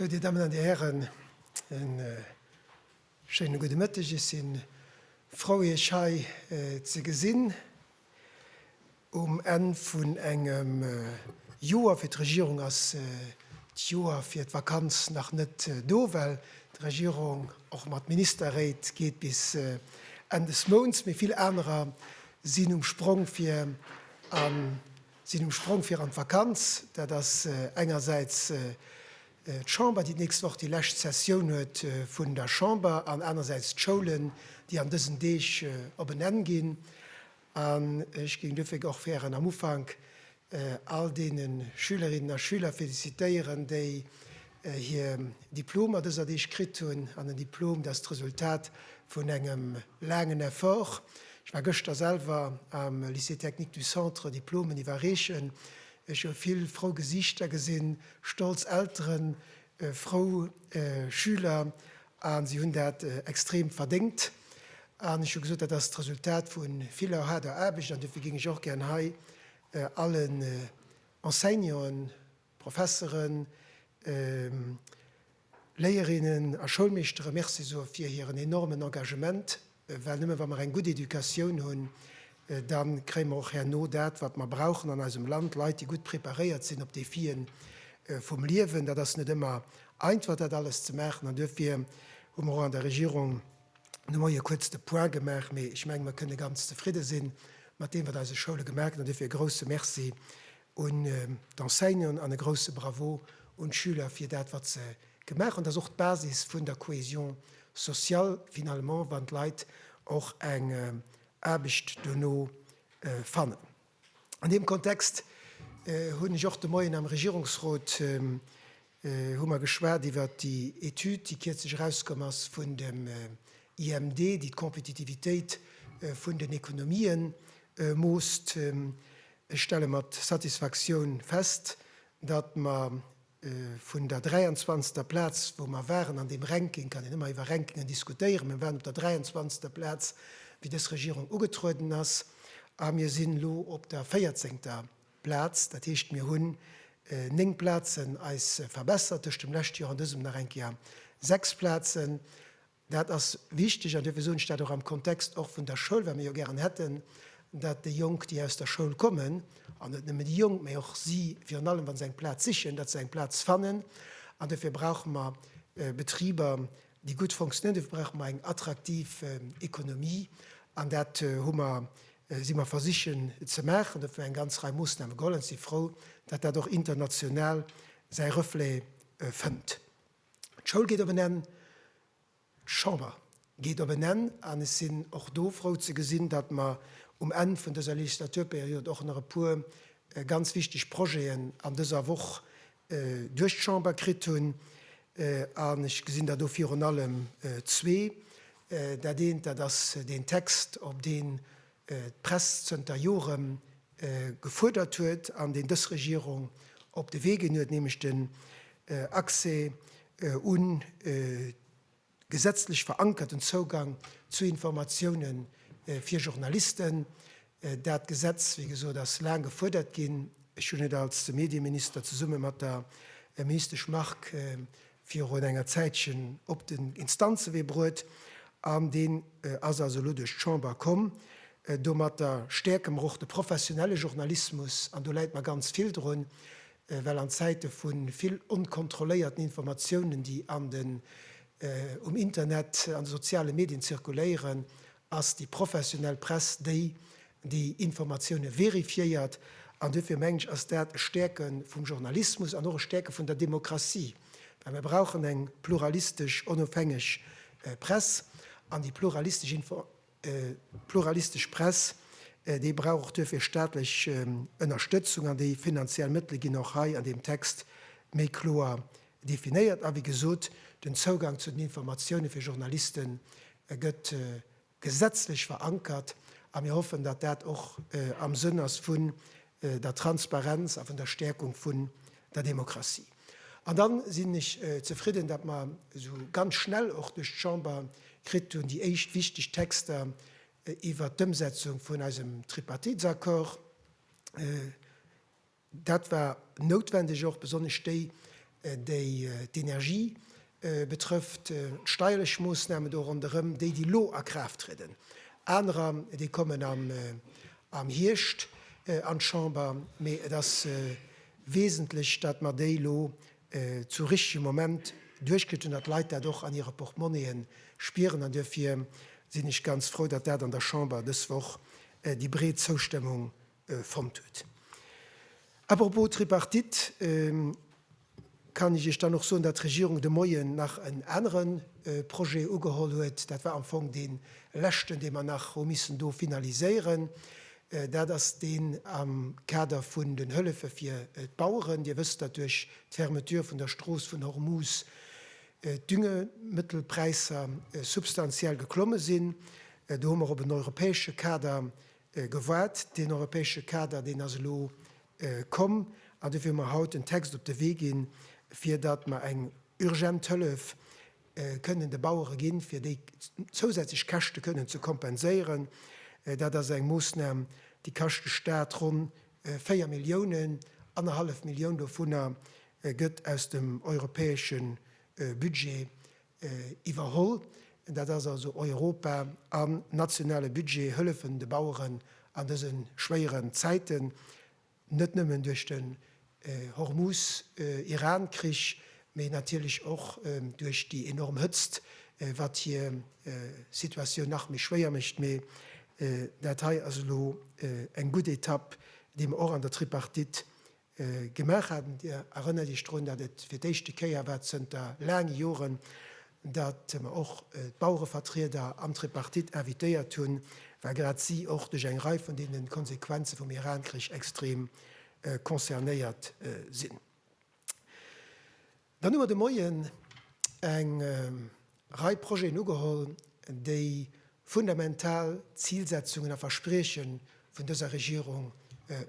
Sou, Dir Dammen an Dir Hären, e schéine gudde Mëtteg. Ech si frou, Iech hei ze gesinn um Enn vun engem Joer. Fir d'Regierung ass d'Joer fir d'Vakanz nach net do, well d'Regierung och mat Ministerréit geet bis Enn des Mounts. Mee vill anerer sinn um Sprong fir an sinn um Sprong fir an d'Vakanz. Dat ass engersäits d'Chamber, déi d'nächst Woch déi lescht Sessioun huet vun der Chamber, an anersäits d'Schoulen, déi an dësen Deeg op en Enn ginn. An ech géing dofir och gären am Ufank all deene Schülerinnen a Schüler felicitéieren, déi hir Diplomer dëser Deeg kritt hunn. An en Diplom, dat ass d'Resultat vun engem laangen Effort. Ech war gëschter selwer am Lycée technique du Centre Diplomen iwwerreechen. Ech hu vill frou Gesiichter gesinn, stolz Elteren, frou Schüler, a si hunn dat extrem verdéngt. An ech hu gesot, dat ass d'Resultat vu viller haarder Aarbecht. An dofir géing ech och gären hei allen Enseignanten, Professeren, Léierinnen a Schoulmeeschtere Merci soe fir hiren enormen Engagement, well nëmme wa mer eng gutt Educatioun hunn, da kréie mer och herno dat, wat mer brauchen an eisem Land, Leit, déi gutt preparéiert sinn op d'Defie vum Liewen. Dat ass net ëmmer einfach, dat alles ze maachen, an duerfir hu mer och an der Regierung de Moie kuerz de Point gemaach. Mee ech menge mer kënne ganz zefridde si mat deem, wat eise Schoule gemaach gëtt, an duerfir e grouse Merci un d'Enseignanten an e grouse Bravo un d'Schüler fir dat, wat se gemaach hunn. Dat ass och d'Basis vun der Cohésion sociale finalement, wann d'Leit och eng Aarbecht dono fannen. An deem Kontext hunn ech och de Moien am Regierungsrot hu mer geschwat iwwert déi Etüd, déi kierzlech erauskomm ass vun dem IMD, déi d'Kompetitivitéit vun den Ekonomien moosst. Ech stelle mat Satisfaktioun fest, datt mer vun der 23. Plaz, wou mer waren an deem Ranking, kann een ëmmer iwwer Rankingen diskutéieren, mä mir waren op der 23. Plaz, wéi dës Regierung ugetrueden ass, a mir sinn elo op der 14. Plaz. Dat heescht, mir hunn 9 Plazen eis verbessert tëscht dem leschte Joer an dësem, nach eng Kéier 6 Plazen. Dat ass wichteg an duerfir soen ech dat och am Kontext och vun der Schoul, well mir jo gären hätten, datt déi Jonk, déi aus der Schoul kommen, an net nëmme déi Jonk, mä och si virun allem, wa se eng Plaz sichen, datt se eng Plaz fannen. An duerfir brauche mer Betriber, déi gutt fonctionnéieren, duerfir brauche mer eng attraktiv Ekonomie an dat hu mer, si mer versichen ze maachen. Duerfir hu mer eng ganz Rei Moossname geholl an ech si frou, datt dat och international säi Reflet fënnt. D'Schoul geet op en Enn, d'Chamber geet op en Enn an ech sinn och do frou ze gesinn, datt mer um Enn vun dëser Legislaturperiod och nach e puer ganz wichteg Projeten an dëser Woch duerch d'Chamber kritt hunn. An ech gesinn der do virun allem zwee. Dat eent, dat ass deen Text, op deen d'Press zënter Jore gefuerdert huet an deen dës Regierung op de Wee ginn huet, nämlech den Accès un gesetzlech verankerten Zougang zu Informatioune fir Journalisten. Dat Gesetz, wéi gesot, ass laang gefuerdert ginn. Ech hunn et als Medieminister zesumme mat der Ministesch Margue virun enger Zäitchen op den Instanzewee bruet an deen ass also elo duerch d'Chamber komm. Domatter stäerke mer och de professionelle Journalismus an do läit mer ganz vill drun, well an Zäite vu vill onkontrolléierten Informatiounen, déi an den um Internet, an de soziale Medien zirkuléieren, ass déi professionell Press déi, déi Informatioune vérifiéiert. An duerfir mengen ech, ass dat e Stäerke vum Journalismus an och e Stäerke vun der Demokratie, well mir brauchen eng pluralistesch, onofhängeg Press. An déi pluralistesch pluralistesch Press, déi brauch och duerfir staatlech Ënnerstëtzung. An déi finanziell Mëttele ginn och hei an deem Text méi kloer definéiert. A wéi gesot, den Zougang zu den Informatioune fir Journaliste gëtt gesetzlech verankert a mir hoffen, datt dat och am Sënn ass vun der Transparenz a vun der Stäerkung vun der Demokratie. An da sinn ech zefridden, datt mer esou ganz schnell och duerch d'Chamber kritt hunn déi éischt wichteg Texter iwwert d'Ëmsetzung vun eisem Tripartitesaccord. Dat war noutwendeg, och besonnesch déi. déi d'Energie betrëfft, d'steierlech Moossnamen do ronderëm, déi, déi elo a Kraaft trieden. Anerer, déi kommen am Hierscht an d'Chamber. Mee et ass wesentlech, datt mer déi elo zu richtegem Moment duerchkritt hunn, datt d'Leit dat och an hire Portmonnien spieren. An duerfir sinn ech ganz frou, datt dat an der Chamber dës Woch déi breet Zoustëmmung fonnt huet. À propos Tripartite kann ech Iech dann och soen, datt d'Regierung de Moien nach en anere Projet ugeholl huet. Dat war am Fong dee leschten, dee mer nach hu missen do finaliséieren. Dat ass deen am Kader vun den Hëllefe fir d'Baueren. Dir wësst, datt duerch d'Fermeture vun der Strooss vun Hormuz d'Düngemëttelpräisser substantiell geklomme sinn. Do hu mer op en europäesche Kader Gewaart. Deen europäesche Kader, deen ass elo komm an dofir hu mer haut en Text op de Wee ginn, fir datt mer eng urgent Hëllef kënnen de Bauere ginn, fir déi zousätzlech Käschte kënnen ze kompenséieren. Dat ass eng Moossnam, déi kascht de Stat ronn 4 Milliounen. Annerhallef Millioun dovunner gëtt aus dem europäesche Budget iwwerholl. Dat ass also Europa an nationale Budget hëllefen de Baueren an dëse schwéieren Zäiten, net nëmmen duerch den Hormuz-Iran-Krich, mee natierlech och duerch déi enorm Hëtzt, wat hir Situatioun nach méi schwéier mécht. Mee dat hei ass elo eng gutt Etapp, déi mer och an der Tripartite Gemaach haten. Dir erënnert Iech drun, datt et fir d'éischte Kéier war zënter laange Joren, datt mer och d'Bauerevertrieder an d'Tripartite invitéiert hunn, well grad si och duerch eng Rei vun deene Konsequenze vum Iran-Krich extrem concernéiert sinn. Dann hu mer de Moien eng Rei Projeten ugeholl, déi fundamental Zilsetzungen a Versprieche vun dëser Regierung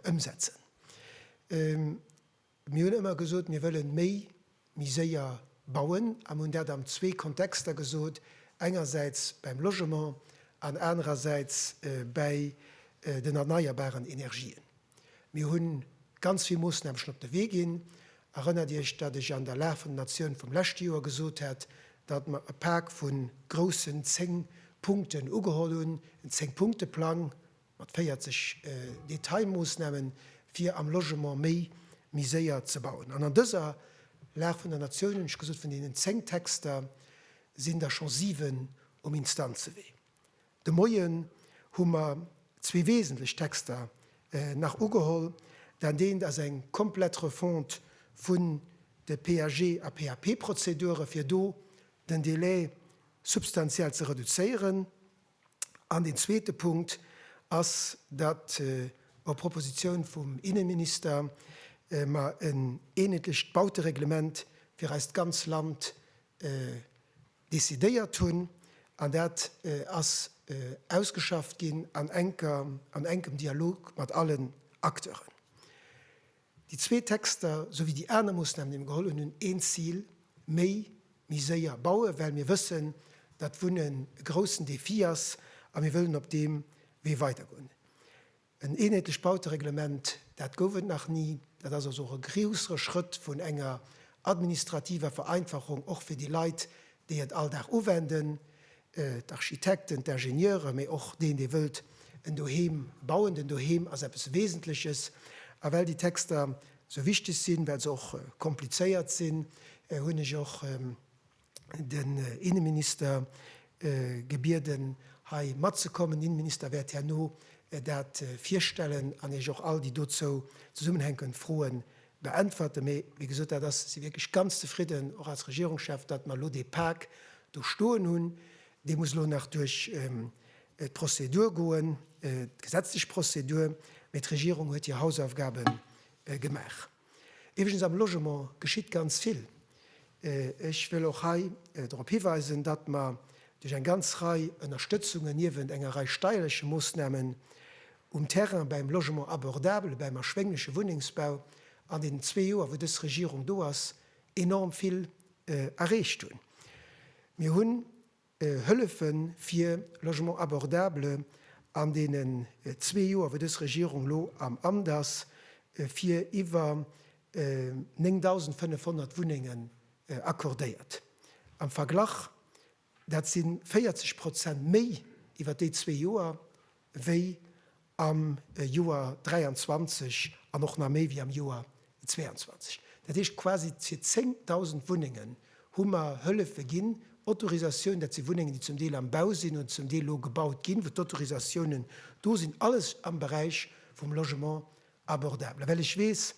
ëmsetzen. Mir hunn ëmmer gesot, mir wëllen méi, méi séier bauen a mir hunn dat an zwee Kontexter gesot, engersäits beim Logement an anerersäits bäi den erneierbaren Energien. Mir hu ganz vill Moossname schonn op de Wee ginn. Erënnert Iech, datt ech an der Lag vun der Natioun vum leschte Joer gesot hat, datt mer e Pak vu groussen 10 Punkten ugeholl hunn, en Zéng-Punkte-Plang mat 40 Detailmoossnamen, fir am Logement méi méi séier ze bauen. An an dëser Lag vun der Natioun hunn ech gesot, vun deenen 10 Texter sinn der scho 7 um Instanzewee. De Moien hu mer zwee wesentlech Texter nach ugeholl. Dat eent ass eng komplett Refonte vun de PAG a PAP-Prozedure fir do den Délai substantiell ze reduzéieren. An deen zweete Punkt ass, datt op Propositioun vum Innenminister mer en eenheetlecht Bautereglement fir eist ganz Land decidéiert hunn, an dat ass ausgeschafft ginn an enker, an enkem Dialog mat allen Acteuren. Déi zwee Texter, souwéi déi aner Moossnamen, déi mir geholl hunn, hunn een Zil, méi, méi séier bauen, well mir wëssen, datt Wunnen e groussen Défi ass a mir wëllen op deem Wee weidergoen. En eenheetlecht Bautereglement, dat gouf et nach ni. Dat ass also och e groussere Schrëtt vun enger administrativer Vereinfachung, och fir déi Leit, déi et all Dag uwenden, d'Architekten, d'Ingenieure, mee och deen, dee wëllt en Doheem bauen. Den Doheem ass eppes Wesentleches. A well déi Texter esou wichteg sinn, well se och komplizéiert sinn, hunn ech och den Inneminister gebieden hei matzekommen. Den Inneminister wäert herno dat virstellen an Iech och all déi dozou zesummenhänkend Froe beäntwerten. Mee wéi gesot, dat ass, si wierklech ganz zefridden, och als Regierungschef, datt mer elo dee Pak do stoen hunn. Dee muss elo nach duerch d'Prozedur goen, d'gesetzlech Prozedur, mee d'Regierung huet hir Hausaufgabe gemaach. Iwwregens am Logement geschitt ganz vill. Ech wëll och hei drop hiweisen, datt mer duerch eng ganz Rei Ënnerstëtzungen, niewent enger Rei steierleche Moossnamen um Terrain beim Logement abordable, beim erschwéngleche Wunnengsbau, an deenen zwee Joer, wou dës Regierung do ass, enorm vill erreecht hunn. Mir hunn Hëllefe fir Logement abordable an deenen zwee Joer, wou dës Regierung elo am Amt ass, fir iwwer. 9.500 Wunnengen accordéiert. Am Verglach, dat si 40 Prozent méi iwwer déi zwee Joer wéi am Joer 23 an och nach méi wéi am Joer 22. Dat heescht quasi fir 10.000 Wunnengen hu mer Hëllefe ginn, Autorisatiounen, dat si Wunnengen, déi zum Deel am Bau sinn oder zum Deel elo gebaut ginn, wou d'Autorisatiounen do sinn, alles am Beräich vum Logement abordable. A well ech weess,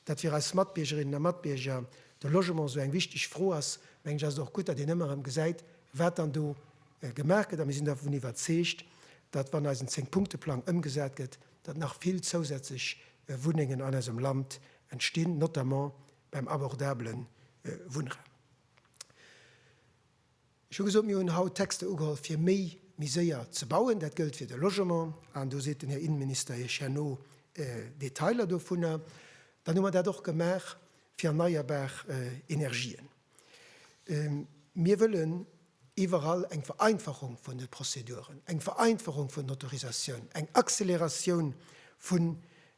datt fir eis Matbiergerinnen a Matbierger de Logement esou eng wichteg Fro ass, mengen ech, ass et och gutt, datt een ëmmer erëm gesäit, wat dann do gemaach gëtt. A mir sinn dervun iwwerzeegt, datt, wann eisen Zéngpunkteplang ëmgesat gëtt, datt nach vill zousätzlech Wunnengen an eisem Land entstinn, notamment beim abordabele Wunnraum. Ech hu gesot, mir hunn haut Texter ugeholl, fir méi méi séier ze bauen. Dat gëllt fir de Logement, an do seet den Här Innenminister Iech herno Detailer dovunner. Dann hu mer dat och gemaach fir erneierbar Energien. Mir wëllen iwwerall eng Vereinfachung vun de Prozeduren, eng Vereinfachung vun den Autorisatiounen, eng Acceleratioun vun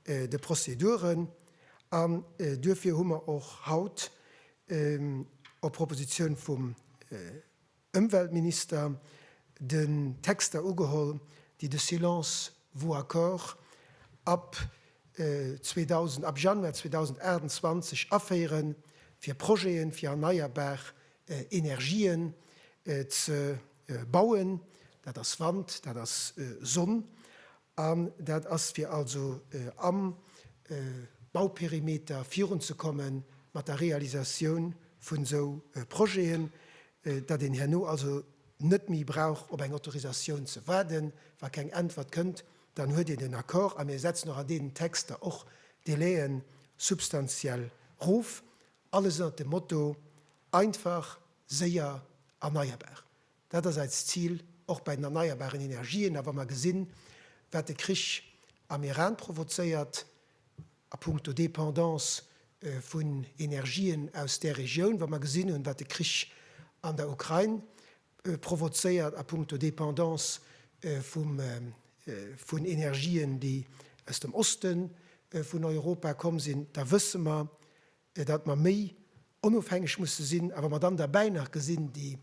de Prozeduren. An duerfir hu mer och haut op Propositioun vum Ëmweltminister den Texter ugeholl, déi de Silence vaut accord ab 2000, ab Januar 2028 aféieren, fir Projete fir erneierbar Energien ze bauen. Dat ass Wand, dat ass Sonn. An dat ass fir also am Bauperimeter virunzekomme mat der Realisatioun vun esou Projeten, datt een herno also net méi brauch op eng Autorisatioun ze waarden. Wa keng Äntwert kënnt, dann huet een den Accord. A mir setzen och an deenen Texter och d'Délaien substantiell rof. Alles ënnert dem Motto einfach, séier, erneierbar. Dat ass eist Zil, och bei den erneierbaren Energien. A wa mer gesinn, wat de Krich am Iran provozéiert a puncto Dépendance vun Energien aus där Regioun, wa mer gesinn hunn, wat de Krich an der Ukrain provozéiert a puncto Dépendance vun Energien, déi aus dem Oste vun Europa komm sinn, da wësse mer, datt mer méi onofhängeg musse sinn. A wa mer dann derbäi nach gesinn, déi,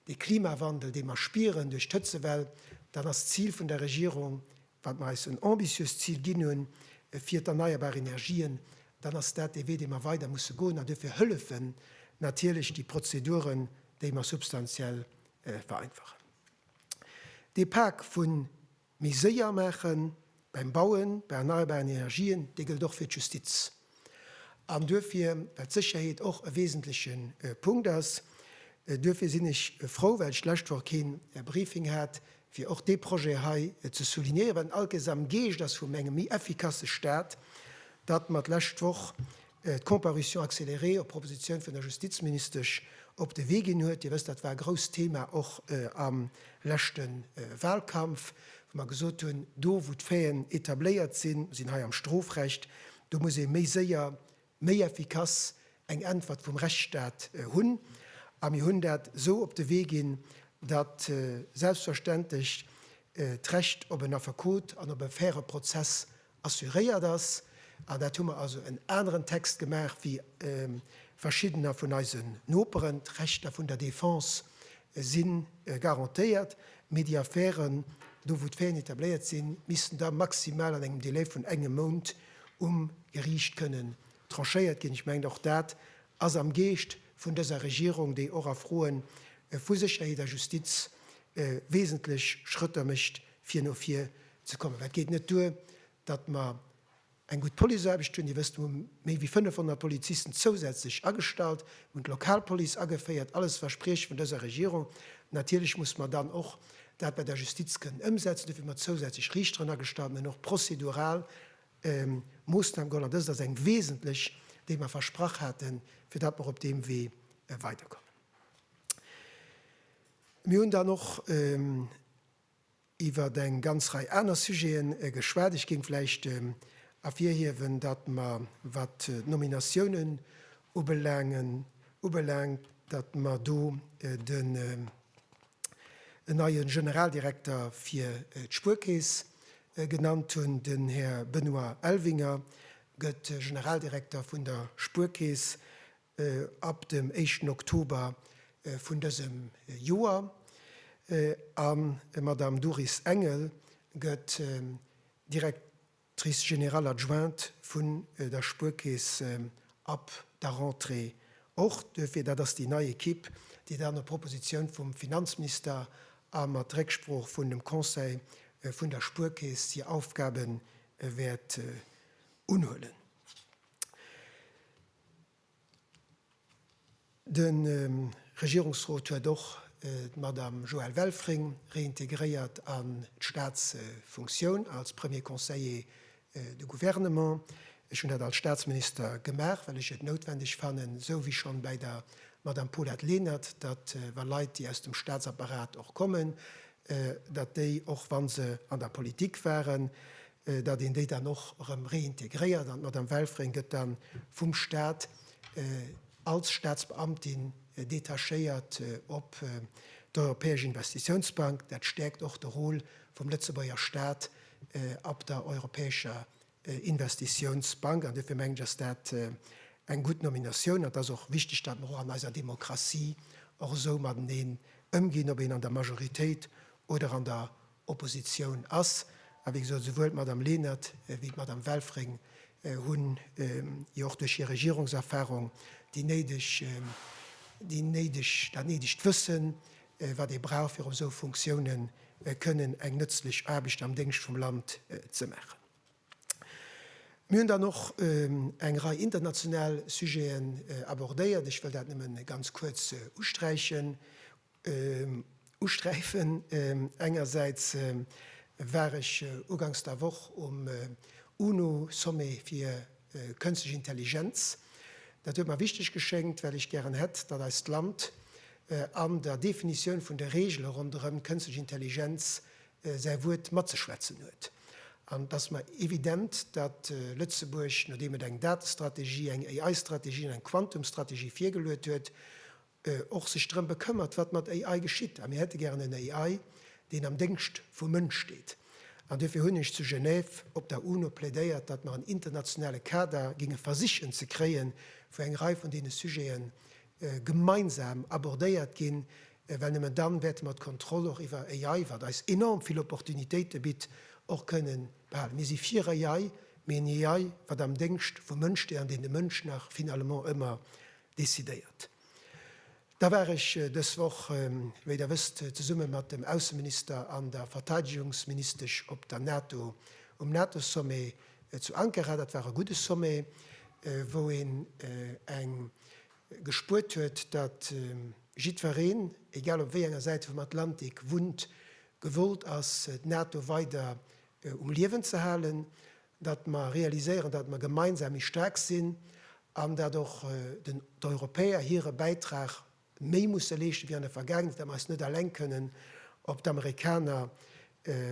dee Klimawandel, dee mer spieren duerch d'Hëtzewell, dann ass d'Zil vun der Regierung, wat mer eis en ambitiöst Zil ginn hunn fir d'erneierbar Energien, dann ass dat dee Wee, dee mer weider musse goen. An duerfir hëllefen natierlech déi Prozeduren, déi mer substantiell vereinfachen. Dee Pak vu Méi séier maache beim Bauen, bei erneierbaren Energien, dee gëllt och fir d'Justiz. An duerfir, well d'Sécherheet och e wesentleche Punkt ass, duerfir sinn ech frou, well ech d'lescht Woch kee Briefing hat, fir och dee Projet hei ze soulignéieren, well en allkéiers am Geescht ass vum engem méi effikasse Stat, datt mer d'lescht Woch d'Comparution accélérée op Propositioun vun der Justizministesch op de Wee ginn huet. Dir wësst, dat war e grousst Thema och am leschte Wahlkampf, wou mer gesot hunn, do wou d'Faiten etabléiert sinn, mir sinn hei am Strofrecht, do muss ee méi séier, méi effikass eng Äntwert vum Rechtsstaat hunn. A mir hunn dat esou op de Wee ginn, datt selbstverständlech d'Recht op en Affekot an op e faire Prozess assuréiert ass, an dat hu mer also en aneren Text gemaach wéi verschiddener vun eisen Noperen, d'Rechter vun der Défense si garantéiert, mee déi Affären, do wou d'Faiten etabléiert sinn, missten da maximal an engem Délai vun engem Mount um Geriicht kënnen tranchéiert ginn. Ech mengen, och dat ass am Geescht vun dëser Regierung, déi och a Froe vu Sécherheet a Justiz wesentlech Schrëtter mécht, fir no vir ze kommen. Well et geet net duer, datt mer eng gutt Policeaarbecht hunn. Dir wësst, mir hu méi wéi 500 Polizisten zousätzlech agestallt, mir hunn d'Lokalpolice ageféiert, alles Versprieche vun dëser Regierung. Natierlech muss mer dann och dat bei der Justiz kënnen ëmsetzen. Dofir hu mer zousätzlech Riichteren agestallt, mir hunn och prozedural Moossname geholl, an dëst ass eng wesentlech, déi mer versprach haten, fir datt mer op deem Wee weiderkommen. Mir hunn dann och iwwer eng ganz Rei aner Sujete geschwat. Ech géing vläicht ervirhiewen, datt mer, wat d'Nominatiounen ubelaangen, ubelaangt, datt mer do den neie Generaldirekter fir d'Spuerkeess genannt hunn, den Här Benoît Elvinger. gëtt Generaldirekter vun der Spuerkeess ab dem éischten Oktober vun dësem Joer an d'Madame Doris Engel gëtt Directrice générale adjointe vun der Spuerkeess ab der Rentrée och. Duerfir, dat ass déi nei Equipe, déi dann op Propositioun vum Finanzminister a mat Récksprooch vun dem Conseil vun der Spuerkeess hir Aufgabe wäert unhuelen. De Regierungsrot huet och d'Madame Joëlle Welfring réintegréiert an d'Staatsfunktioun als Premier Conseiller de Gouvernement. Ech hunn dat als Staatsminister gemaach, well ech et noutwendeg fannen, esou wéi schonn bäi der Madame Paulette Lenert, datt wa Leit, déi aus dem Staatsapparat och kommen, datt déi, och wa se an der Politik waren, datt een déi dann och erëm réintegréiert. An d'Madame Welfring gëtt da vum Stat als Statsbeamtin détachéiert op d'Europäesch Investitiounsbank. Dat stäerkt och de Rôle vum Lëtzebuerger Stat ab der Europäescher Investitiounsbank. An duerfir mengen ech, ass dat eng gutt Nominatioun. An et ass och wichteg, datt mer och an eiser Demokratie och esou mateneen ëmginn, ob een an der Majoritéit oder an der Oppositioun ass. A wéi gesot, esouwuel d'Madame Lenert wéi d'Madame Welfring hunn jo och duerch hir Regierungserfahrung déi néideg, déi néideg, dat néidegt Wëssen, wat ee brauch, fir op esou Funktiounen kënnen eng nëtzlech Aarbecht am Déngscht vum Land ze maachen. Mir hunn dann och eng Rei international Sujeten abordéiert. Ech wëll dat nëmme ganz kuerz usträichen. Usträifen. Engersäits war ech uganks der Woch um UNO-Sommet fir kënstlech Intelligenz. Dat huet mer wichteg geschéngt, well ech gären hätt, datt eist Land an der Definitioun vun de Reegele ronderëm d'kënstlech Intelligenz säi Wuert matzeschwätzen huet. An et ass mer evident, datt Lëtzebuerg, nodeem et eng Datestrategie, eng AI-Strategie an eng Quantumstrategie virgeluet huet, och sech drëm bekëmmert, wat mat AI geschitt. A mir hätte gären en AI, deen am Déngscht vum Mënsch steet. An duerfir hunn ech zu Genève op der UNO plädéiert, datt mer en internationale Kader géinge versichen ze kréien, wou eng Rei vun deene Sujete gemeinsam abordéiert ginn, well nëmmen dann wäerte mer d'Kontroll och iwwer AI, wat eis enorm vill Opportunitéite bitt, och kënnen behalen. Mir si fir AI, mee en AI, wat am Déngscht vum Mënsch steet an deen de Mënsch nach finalement ëmmer decidéiert. Da war ech dës Woch, wéi Der wësst, zesumme mat dem Ausseminister an der Verteidegungsministesch op der NATO, um NATO-Sommet zu Ankara. Dat war e gudde Sommet, wou een eng gespuert huet, datt jiddwereen, egal op wéi enger Säit vum Atlantik wunnt, gewollt ass, d'NATO weider um Liewen ze halen, datt mer realiséieren, datt mer gemeinsam méi staark sinn an datt och d'Europäer hire Bäitrag méi musse leeschten wéi an der Vergaangenheet, datt mer eis net eleng kënnen op d'Amerikaner,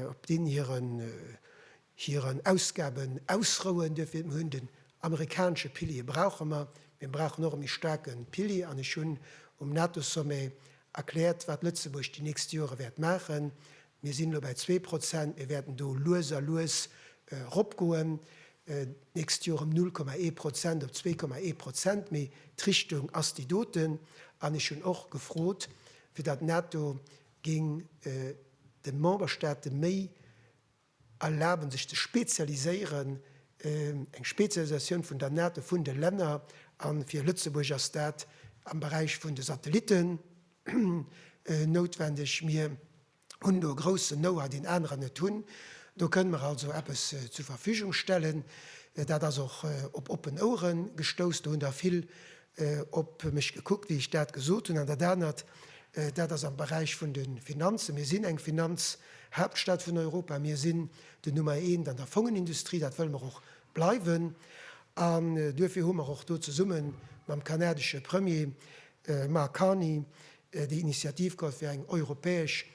op deenen hiren Ausgaben ausrouen. Duerfir, mir hunn den amerikanesche Pilier brauche mer, mir brauchen och e méi staarke Pilier. An ech hunn um NATO-Sommet erkläert, wat Lëtzebuerg déi nächst Jore wäert maachen. Mir sinn elo bei 2%, mir wäerten do lues a lues eropgoen, d'nächst Joer ëm 0,1% op 2,1%, mee d'Richtung ass déi doten. An ech hunn och gefrot, fir datt d'NATO géing de Memberstaate méi erlaben, sech ze spezialiséieren, eng Spezialisatioun vun der NATO, vun de Länner. A fir Lëtzebuerg ass dat am Beräich vun de Satellitten noutwendeg. Mir hunn do e groussen Know-how, deen anerer net hunn. Do kënne mer also eppes zur Verfügung stellen. Dat ass och op oppen Ouere gestouss. Do hunn der vill op mech gekuckt, wéi ech dat gesot hunn. An dat anert, dat ass am Beräich vun de Finanzen. Mir sinn eng Finanzhaaptstad vun Europa. Mir sinn den Nummer eent an der Fongenindustrie. Dat wëlle mer och bleiwen. An duerfir hu mer och do zesumme mam kanadesche Premier Mark Carney déi Initiativ geholl, fir eng europäesch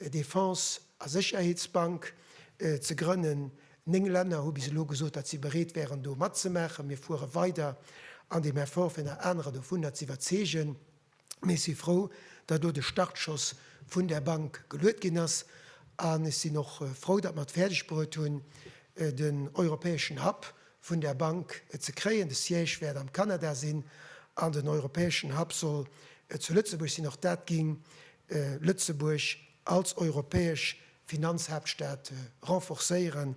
Defense a Sécherheetsbank ze grënnen. 9 Länner hu bis elo gesot, datt si bereet wären, do matzemaachen. Mir fuere weider an deem Effort, fir nach anerer dovunner ze iwwerzeegen. Mee ech si frou, datt elo de Startschoss vun där Bank geluet ginn ass. An ech sinn och frou, datt mer et fäerdegbruet hunn, den europäeschen Hub. vun där Bank ze kréien. De Siège wäert am Kanada sinn an den europäeschen Hub soll zu Lëtzebuerg sinn. Och dat géing Lëtzebuerg als europäesch Finanzhaaptstad renforcéieren.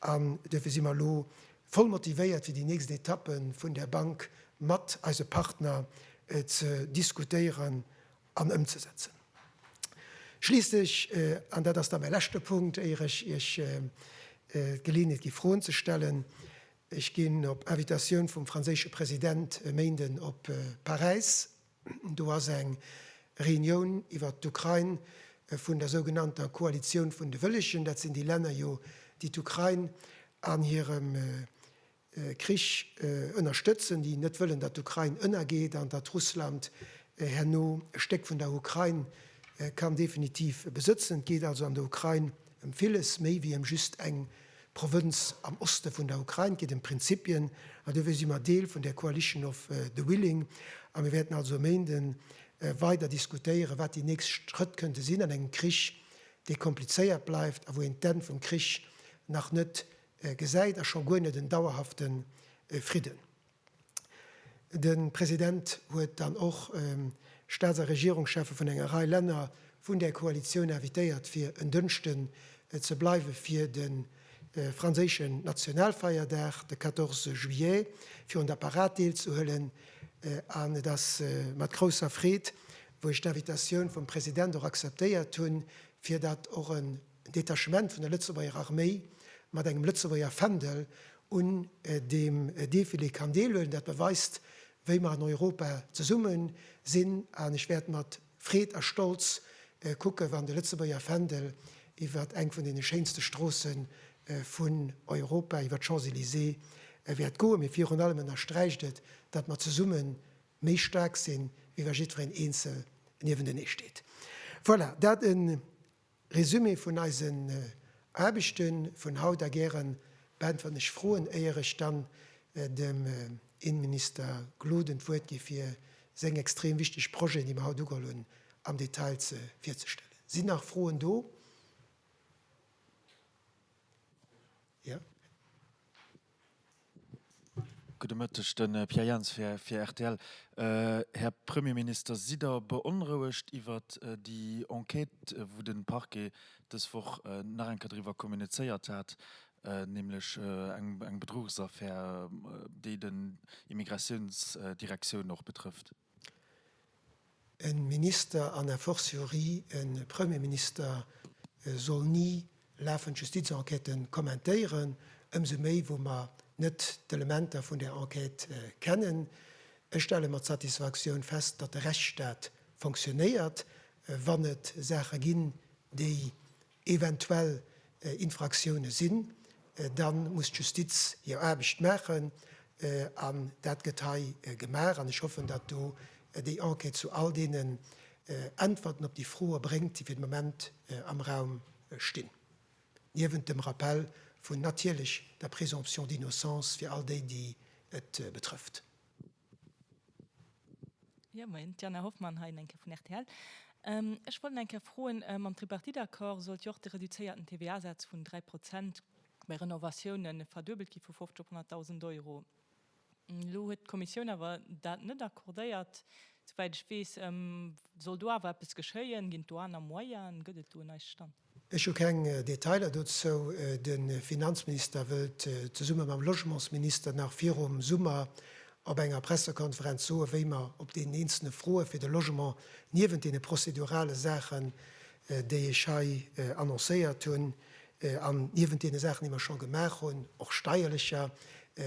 An duerfir si mer elo voll motivéiert, fir déi nächst Etappe vun där Bank mat eise Partner ze diskutéieren an ëmzesetzen. Schliisslech, an dat ass da mäi leschte Punkt, éier ech Iech d'Geleeënheet gi Froen ze stellen, Ech ginn op Invitatioun vum franséische President e Méinden op Paräis. Do ass eng Reunioun iwwert d'Ukrain vun der sougenannter Koalitioun vun de Wëllegen. Dat sinn déi Länner jo, déi d'Ukrain an hirem Krich ënnerstëtzen, déi net wëllen, datt d'Ukrain ënnergeet an datt Russland herno e Stéck vun der Ukrain kann definitiv besëtzen. Et geet also an der Ukrain ëm villes méi wéi ëm just eng Provënz am Oste vun der Ukrain. Et geet ëm Prinzipien an dofir si mer Deel vun där Coalition of the Willing a mir wäerten also e Méinde weider diskutéieren, wat déi nächst Schrëtt kënnte sinn an engem Krich, dee komplizéiert bleift a wou een d'Enn vum Krich nach net gesäit a scho guer net en dauerhafte Fridden. De President huet dann och Staats a Regierungscheffe vun enger Rei Länner vun där Koalitioun invitéiert, fir en Dënschden ze bleiwe fir de franséischen Nationalfeierdag, de 14 juillet, fir un der Parad deelzehuelen. An et ass mat grousser Freed, wou ech d'Invitatioun vum President och akzeptéiert hunn, fir datt och en Detachement vun der Lëtzebuerger Arméi mat engem Lëtzebuerger Fändel un deem Defilé kann deelhuelen. Dat beweist, wéi mer an Europa zesumme sinn. An ech wäert mat Freed a Stolz kucken, wann de Lëtzebuerger Fändel iwwer eng vun deene schéinste Stroosse vun Europa, iwwer d'Champs-Élysées, wäert goen. Mee virun allem ënnersträicht et, datt mer zesumme méi staark sinn, wéi wa jiddwereen eenzel niewentenee steet. Voilà, dat e Résumé vun eisen Aarbechte vun haut a gären beäntweren ech Froen, éier ech dann dem Innenminister Gloden d'Wuert gi fir seng extrem wichteg Projeten, déi mer haut ugeholl hunn, am Detail ze virzestellen. Sinn nach Froen do? Jo. Gudde Mëtteg, de Pierre Jans fir rtl. Här Premierminister, sidd Der beonrouegt iwwert déi Enquête, wou de Parquet dës Woch nach eng Kéier driwwer kommunizéiert hat, nämlech eng Bedruchsaffär, déi den Immigratiounsdirektioun och betrëfft? E Minister an a fortiori e Premierminister soll ni lafend Justizenquêten kommentéieren, ëmsou méi wou mer net d'Elementer vun där Enquête kennen. Ech stelle mat Satisfaktioun fest, datt de Rechtsstaat fonctionnéiert. Wann et Saache ginn, déi eventuell Infraktioune sinn, da muss d'Justiz hir Aarbecht maachen an dat gëtt hei gemaach. An ech hoffen, datt do déi Enquête zu all deenen Äntwerten op déi Froe bréngt, déi fir de Moment am Raum stinn, niewent dem Rappell vun natierlech der Présomption d'innocence fir all déi, déi et betrëfft. Jo, moien, d'Jana Hoffmann hei eng Kéier vun rtl. Ech wollt eng Kéier froen, mam Tripartite-Accord sollt jo och de reduzéierten TVA-Saz vun 3 Prozent bei Renovatiounen verduebelt gi vu 50 op 100.000 Euro. Elo huet d'Kommissioun awer dat net accordéiert, souwäit ech weess. Soll do awer eppes geschéien? Ginn et do aner Moyenen? Gëtt et do en neie Stand? Ech hu keng Detailer dozou. De Finanzminister wëllt zesumme mam Logementsminister nach virum Summer op enger Pressekonferenz soen, wéi mer op deenen eenzelne Froe fir de Logement, niewent deene prozedurale Saachen, déi ech hei annoncéiert hunn, an niewent deene Saachen, déi mer scho gemaach hunn, och steierlecher,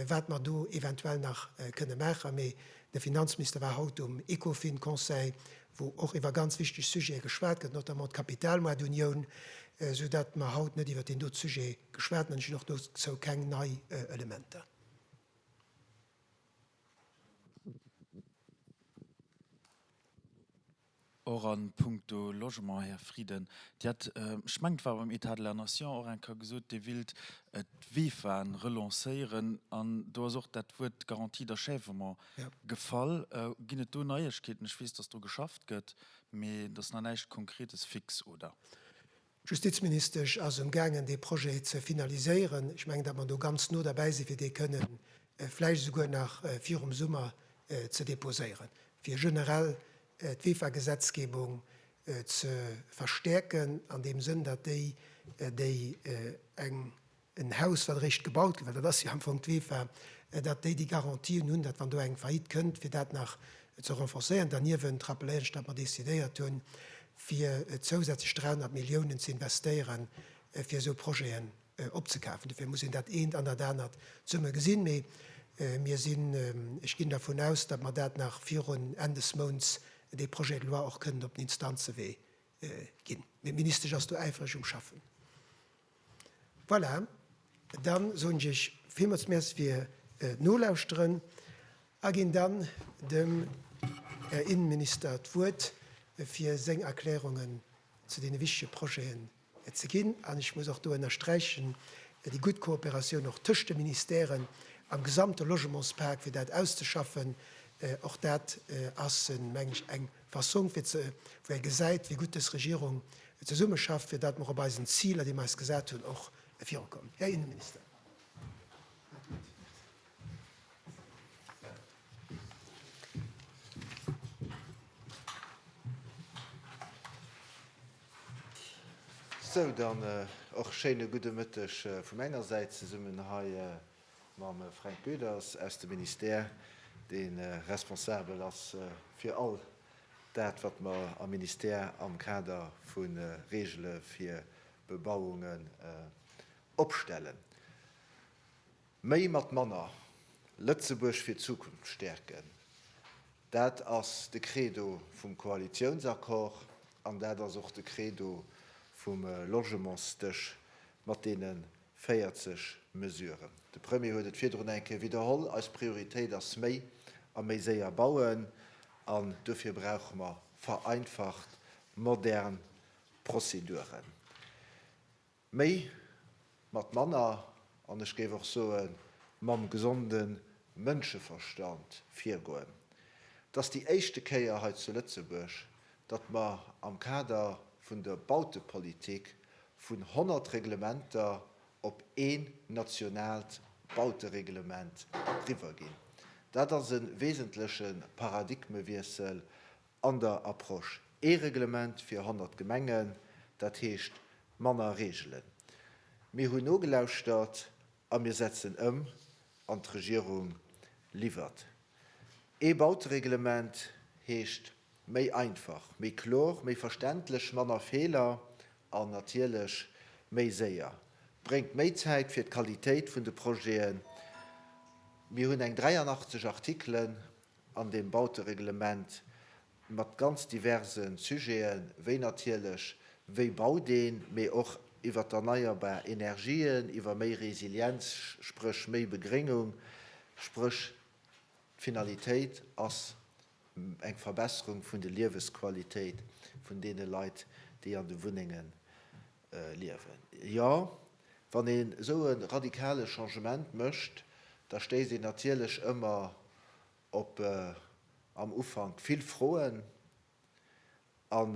wat mer do eventuell nach kënne maachen. Mee de Finanzminister war haut um Ecofin-Conseil, wou och iwwer ganz wichteg Sujete geschwat gëtt, notamment d'Kapitalmoartunioun, soudatt mer haut net iwwer deen dote Sujet geschwat hunn an ech hunn och dozou keng nei Elementer. Och a puncto Logement, Här Frieden, Dir hat, ech mengen, et war beim État de la Nation och eng Kéier gesot, Dir willt d'VEFAen relancéieren an do ass och dat Wuert Garantie d'achèvement Gefall. Ginn et do Neiegkeeten? Ech weess, dass dru geschafft gëtt, mee et ass nach näischt Konkretes fix, oder? D'Justizministesch ass um gaangen dee Projet ze finaliséieren. Ech mengen, datt mer do ganz no derbäi sinn, fir dee kënnen vläicht esouguer nach virum Summer ze déposéieren, fir generell d'VEFA-Gesetzgebung ze verstäerken an deem Sënn, datt déi, déi eng en Haus, wat eréischt gebaut gëtt, well dat ass jo am Fong d'VEFA, datt déi déi Garantien hunn, datt wann do eng Faillite kënnt, fir dat nach ze renforcéieren. Derniewent rappeléieren ech, datt mer decidéiert hunn, fir zousätzlech 300 Milliounen ze investéieren, fir esou Projeten opzekafen. Dofir muss een dat eent an dat anert zesumme gesinn. Mee mir sinn, ech ginn dervun aus, datt mer dat nach virun Enn des Mounts, dee Projet de loi och kënnen op den Instanzewee ginn. Mee d'Ministesch ass do äifereg um Schaffen. Voilà, dann soen ech Iech villmools Merci fir d'Nolauschteren a ginn dann dem Här Innenminister d'Wuert, fir seng Erklärungen zu deene wichtege Projeten ze ginn. An ech muss och do ënnersträichen, déi gutt Kooperatioun och tëscht de Ministèren am gesamte Logementspak, fir dat auszeschaffen, och dat ass, meng ech, eng Fassong, fir ze, wou ee gesäit, wéi gutt dës Regierung zesummeschafft, fir datt mer op eisen Ziler, déi mer eis gesat hunn, och virukommen. Här Innenminister. Sou, dann och schéine gudde Mëtteg vu menger Säit zesummen hei mam Fränk Goeders aus dem Ministère, dee responsabel ass fir all dat, wat mer am Ministère am Kader vu Regele fir Bebauungen opstellen. Méi mat manner, Lëtzebuerg fir d'Zukunft stäerken, dat ass de Credo vum Koalitiounsaccord an dat ass och de Credo vum Logementsdësch mat deene 40 Mesuren. De Premier huet et virdrun eng Kéier widderholl, Eis Prioritéit ass méi a méi séier bauen an dofir brauche mer vereinfacht, modern Prozeduren. Méi mat manner an ech géif och soe mam gesonde Mënscheverstand virgoen. Et ass déi éischte Kéier hei zu Lëtzebuerg, datt mer am Kader vun der Bautepolitik vun 100 Reglementer op een nationaalt Bautereglement riwwerginn. Dat ass e wesentleche Paradigmewiessel an der Approche. Ee Reglement fir 100 Gemengen, dat heescht manner Regelen. Mir hunn nogelauschtert a mir setzen ëm an d'Regierung liwwert. Ee Bautereglement heescht méi einfach, méi klor, méi verständlech, manner Feeler an natierlech méi séier. Bréngt méi Zäit fir d'Qualitéit vun de Projeten. Mir hunn eng 83 Artikelen an deem Bautereglement mat ganz diverse Sujeten, wéi natierlech, wéi baut een, mee och iwwer d'erneierbar Energien, iwwer méi Resilienz, spréch méi Begréngung, spréch d'Finalitéit ass eng Verbesserung vun de Liewesqualitéit vun deene Leit, déi an de Wunnenge liewen. Jo, wann een esou e radikale Changement mécht, da stéisst een natierlech ëmmer op am Ufank vill Froen an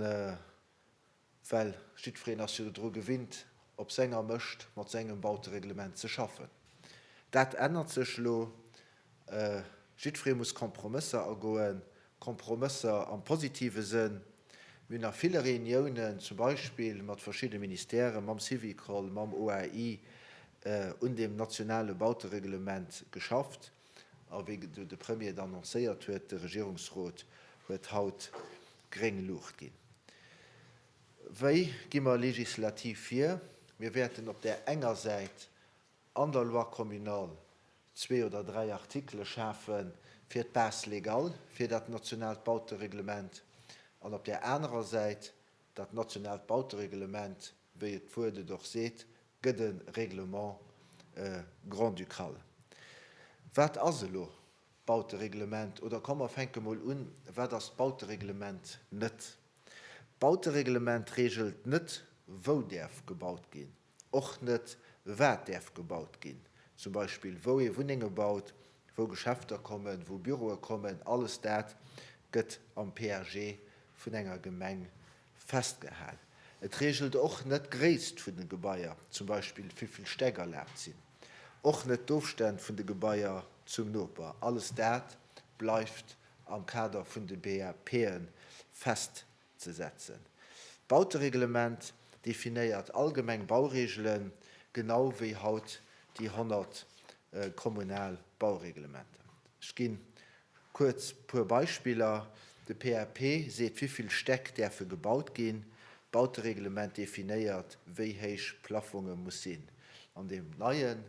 Well jiddwereen ass jo dru gewinnt, op senger Mëscht mat sengem Bautereglement ze schaffen. Dat ännert sech elo. Jiddweree muss Kompromësser agoen, Kompromësser am positive Sënn. Mir hunn a ville Reuniounen, zum Beispill mat verschidde Ministèren, mam Syvicol, mam OAI, un deem nationale Bautereglement geschafft. A wéi de Premier et annoncéiert huet, de Regierungsrot huet haut gréng Luucht ginn. Wéi gi mer legislativ vir? Mir wäerten op där enger Säit an der Loi communale zwee oder dräi Artikele schafe fir d'Base légale fir dat nationaalt Bautereglement an op där anerer Säit dat nationaalt Bautereglement, wéi et d'Wuert et och seet, gëtt e Règlement grand-ducal. Wat ass elo d'Bautereglement? Oder komm mer fänke mol un, wat ass d'Bautereglement net? D'Bautereglement regelt net, wou däerf gebaut ginn, och net, wat däerf gebaut ginn, zum Beispill wou ee Wunnenge baut, wou Geschäfter kommen, wou Büroe kommen, alles dat gëtt am PAG vun enger Gemeng festgehal. Et reegelt och net d'Gréisst vun de Gebaier, zum Beispill wéi vill Stäck erlaabt sinn, och net d'Ofstänn vun de Gebaier zum Noper. Alles dat bleift am Kader vun de BAPe festzesetzen. D'Bautereglement definéiert allgemeng Baureegelen, genau wéi haut déi 100 kommunal Baureglementer. Ech ginn Kuerz puer Beispiller, De PAP seet wivill Stäck däerfe gebaut ginn, d'Bautereglement definéiert wéi héich Plaffonge muss sinn. An deem neien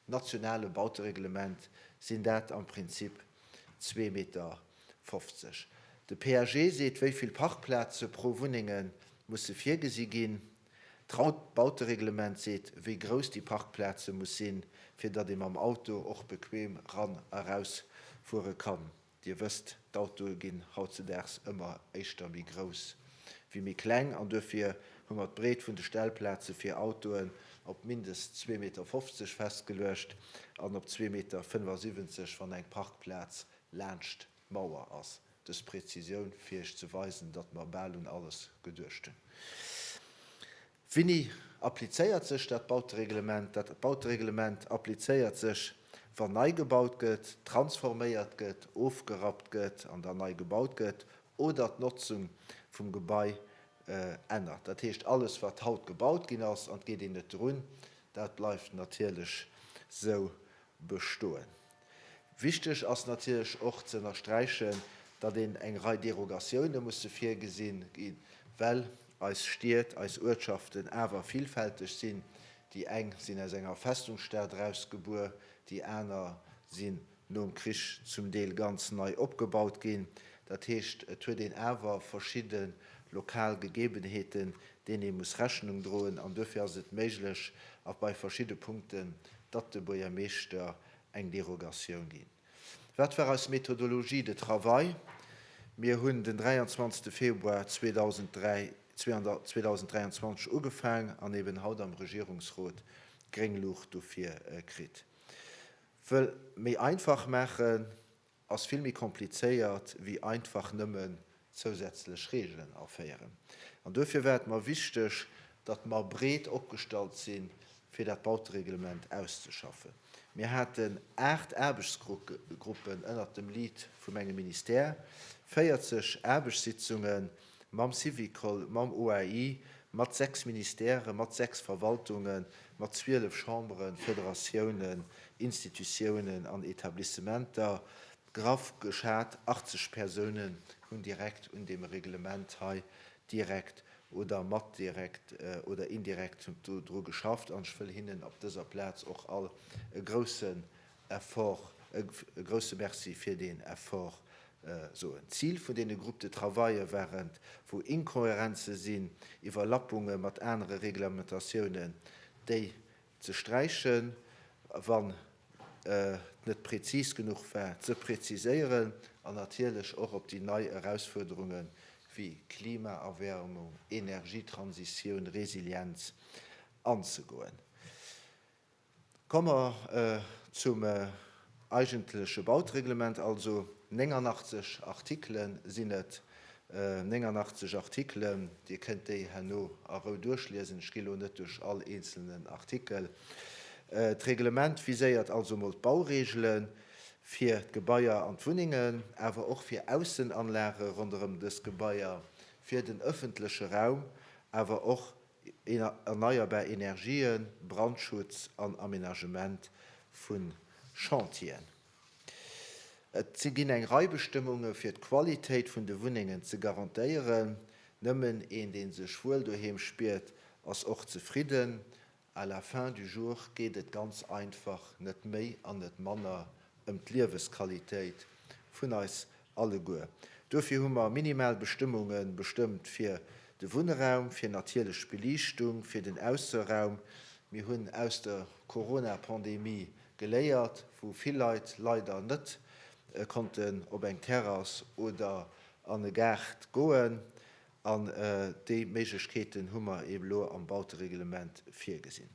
nationale Bautereglement sinn dat am Prinzip zwee Meter 50. De PAG seet wéivill Parkplaze pro Wunnenge musse virgesi ginn. D'Bautereglement seet, wéi grouss déi Parkplaze muss sinn, fir datt ee mam Auto och bequem ran a raus fuere kann. Dir wësst, d'Autoe ginn hautzedaags ëmmer éischter méi grouss wéi méi kleng an duerfir hu mer d'Breet vun de Stellplaze fir Autoen op mindest 2,50 Meter festgeluecht an op 2,75 Meter, wann eng Parkplaz laanscht d'Mauer ass. Dës Präzisioun fir Iech ze weisen, datt mer bal un alles geduecht hunn. Wéini applizéiert sech dat Bautereglement? Dat Bautereglement applizéiert sech, wann nei gebaut gëtt, transforméiert gëtt, ofgerappt gëtt an dann nei gebaut gëtt oder d'Notzung vum Gebai ännert. Dat heescht, alles wat haut gebaut ginn ass, an et geet een net drun, dat bleift natierlech sou bestoen. Wichteg ass natierlech och ze ënnersträichen, datt een eng Rei Derogatioune musse virgesinn ginn, well eis Stied, eis Uertschaften awer villfälteg sinn. Déi eng sinn aus enger Festungsstad erausgebuer, déi aner sinn nom Krich zum Deel ganz nei opgebaut ginn. Dat heescht, et huet een awer verschidde lokal Gegebenheeten, deenen ee muss Rechnung droen. An duerfir ass et méiglech, a bei verschidde Punkten, datt de Buergermeeschter eng Derogatioun ginn. Wat war eis Méthodologie de travail? Mir hunn den 23. Februar 2023 ugefaang an eben haut am Regierungsrot gréng Luucht dofir kritt. Wëll méi einfach maachen, ass vill méi komplizéiert wéi einfach nëmmen zousätzlech Reegelen aféieren. An duerfir war et mer wichteg, datt mer breet opgestallt sinn, fir dat Bautereglement auszeschaffen. Mir haten 8 Aarbechtsgruppen ënnert dem Lead vu mengem Ministère, 40 Aarbechtssitzunge mam Syvicol, mam OAI, mat 6 Ministèren, mat 6 Verwaltungen, mat 12 Chamberen, Federatiounen, Institutiounen an Etablissementer. Graff geschat, 80 Persounen hunn direkt un deem Reglement hei direkt oder mat direkt oder indirekt dru geschafft an ech wëll hinnen op dëser Plaz och all e groussen Effort, e grousse Merci fir deen Effort soen. D'Zil vun deene Groupes de travaille war et, wou Inkohärenze sinn, Iwwerlappunge mat anere Reglementatiounen, déi ze sträichen, wann et net prezis genuch war, ze preziséieren an natierlech och op déi nei Erausfuerderunge wéi Klimaerwärmung, Energietransitioun, Resilienz anzegoen. Komme mer zum eigentleche Bautereglement. Also 89 Artikele sinn et, 89 Artikelen. Dir kënnt déi herno a Rou duerchliesen. Ech gi lo net duerch all eenzelnen Artikel. D'Reglement viséiert also mol d'Bauregele fir d'Gebaier an d'Wunnengen, awer och fir Aussenanlage ronderëm dës Gebaier, fir den ëffentleche Raum, awer och erneierbar Energien, Brandschutz an Aménagement vu Chantieren. Et ginn eng Rei Bestëmmunge fir d'Qualitéit vun de Wunnengen ze garantéieren. Nëmmen een, dee sech wuel doheem spiert, ass och zefridden. À la fin du jour geet et ganz einfach net méi an net manner ëm d'Liewesqualitéit vun eis alleguer. Duerfir hu mer minimal Bestëmmunge bestëmmt fir de Wunnraum, fir natierlech Beliichtung, fir den Ausseraum. Mir hunn aus der Corona-Pandemie geléiert, wou vill Leit leider net konnten op eng Terrass oder an e Gaart goen. An déi Méiglechkeeten hu mer eeben elo am Bautereglement virgesinn.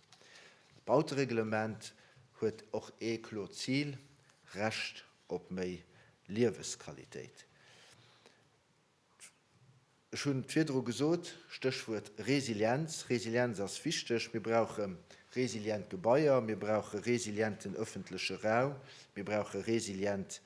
D'Bautereglement huet och ee klot Zil, Recht op méi Liewesqualitéit. Ech hunn et virdru gesot, Stéchwuert Resilienz. Resilienz ass wichteg. Mir brauche resilient Gebaier, mir brauche resilienten öffentleche Raum, mir brauche resilient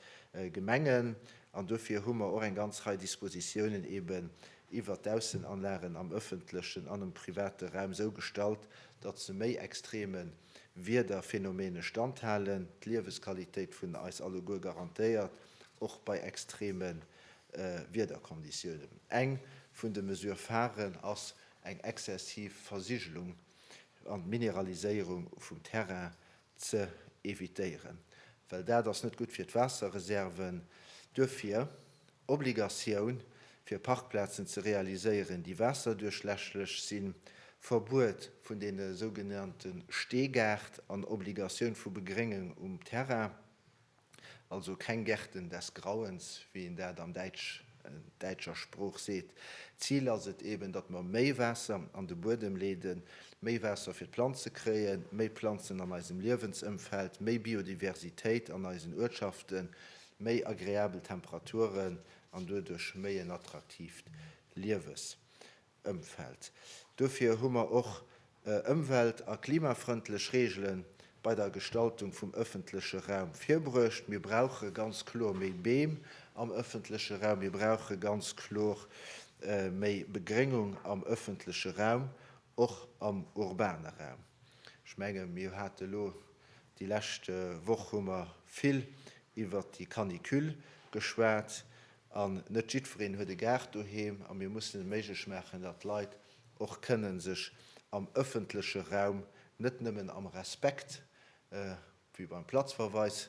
Gemengen. An dofir hu mer och eng ganz Rei Dispositiounen eeben iwwert d'Aussenanlagen am öffentlechen an am private Raum esou gestallt, datt se méi extreme Wiederphenomene standhalen, d'Liewesqualitéit vun eis alleguer garantéiert, och bei extreme Wiederkonditiounen. Eng vun de Mesure pharen ass eng exzessiv Versigelung an d'Mineraliséierung vum Terrain ze evitéieren, well dat ass net gutt fir d'Waasserreserven. Duerfir Obligatioun fir Parkplazen ze realiséieren, déi waasserduerchlässlech sinn, Verbuet vun deene sougenannte Steegaart an Obligatioun vu Begréngung um Terrain. Also keng Gärten des Grauens, wéi een dat am Däitsch, däitscher Sprooch seet. D'Zil ass et eben, datt mer méi Waasser an de Buedem leeden, méi Waasser fir d'Planze kréien, méi Planzen an eisem Liewensëmfeld, méi Biodiversitéit an eisen Uertschaften, méi agreabel Temperaturen an doduerch méi en attraktiivt Liewes. Ëmfeld. Dofir hu mer och ëmwelt a klimafrëndlech Reegele bei der Gestaltung vum ëffentleche Raum virbruecht. Mir brauche ganz kloer méi Beem am ëffentleche Raum. Mir brauche ganz kloer méi Begréngung am ëffentleche Raum, och am urbane Raum. Ech menge mir hate elo déi lescht Woch hu mer vill iwwert déi Canicule geschwat. An net jiddwereen huet e Gaart doheem a mir mussen et méiglech maachen, datt d'Leit och kënnen sech am ëffentleche Raum, net nëmmen am Respekt, wéi beim Platzverweis,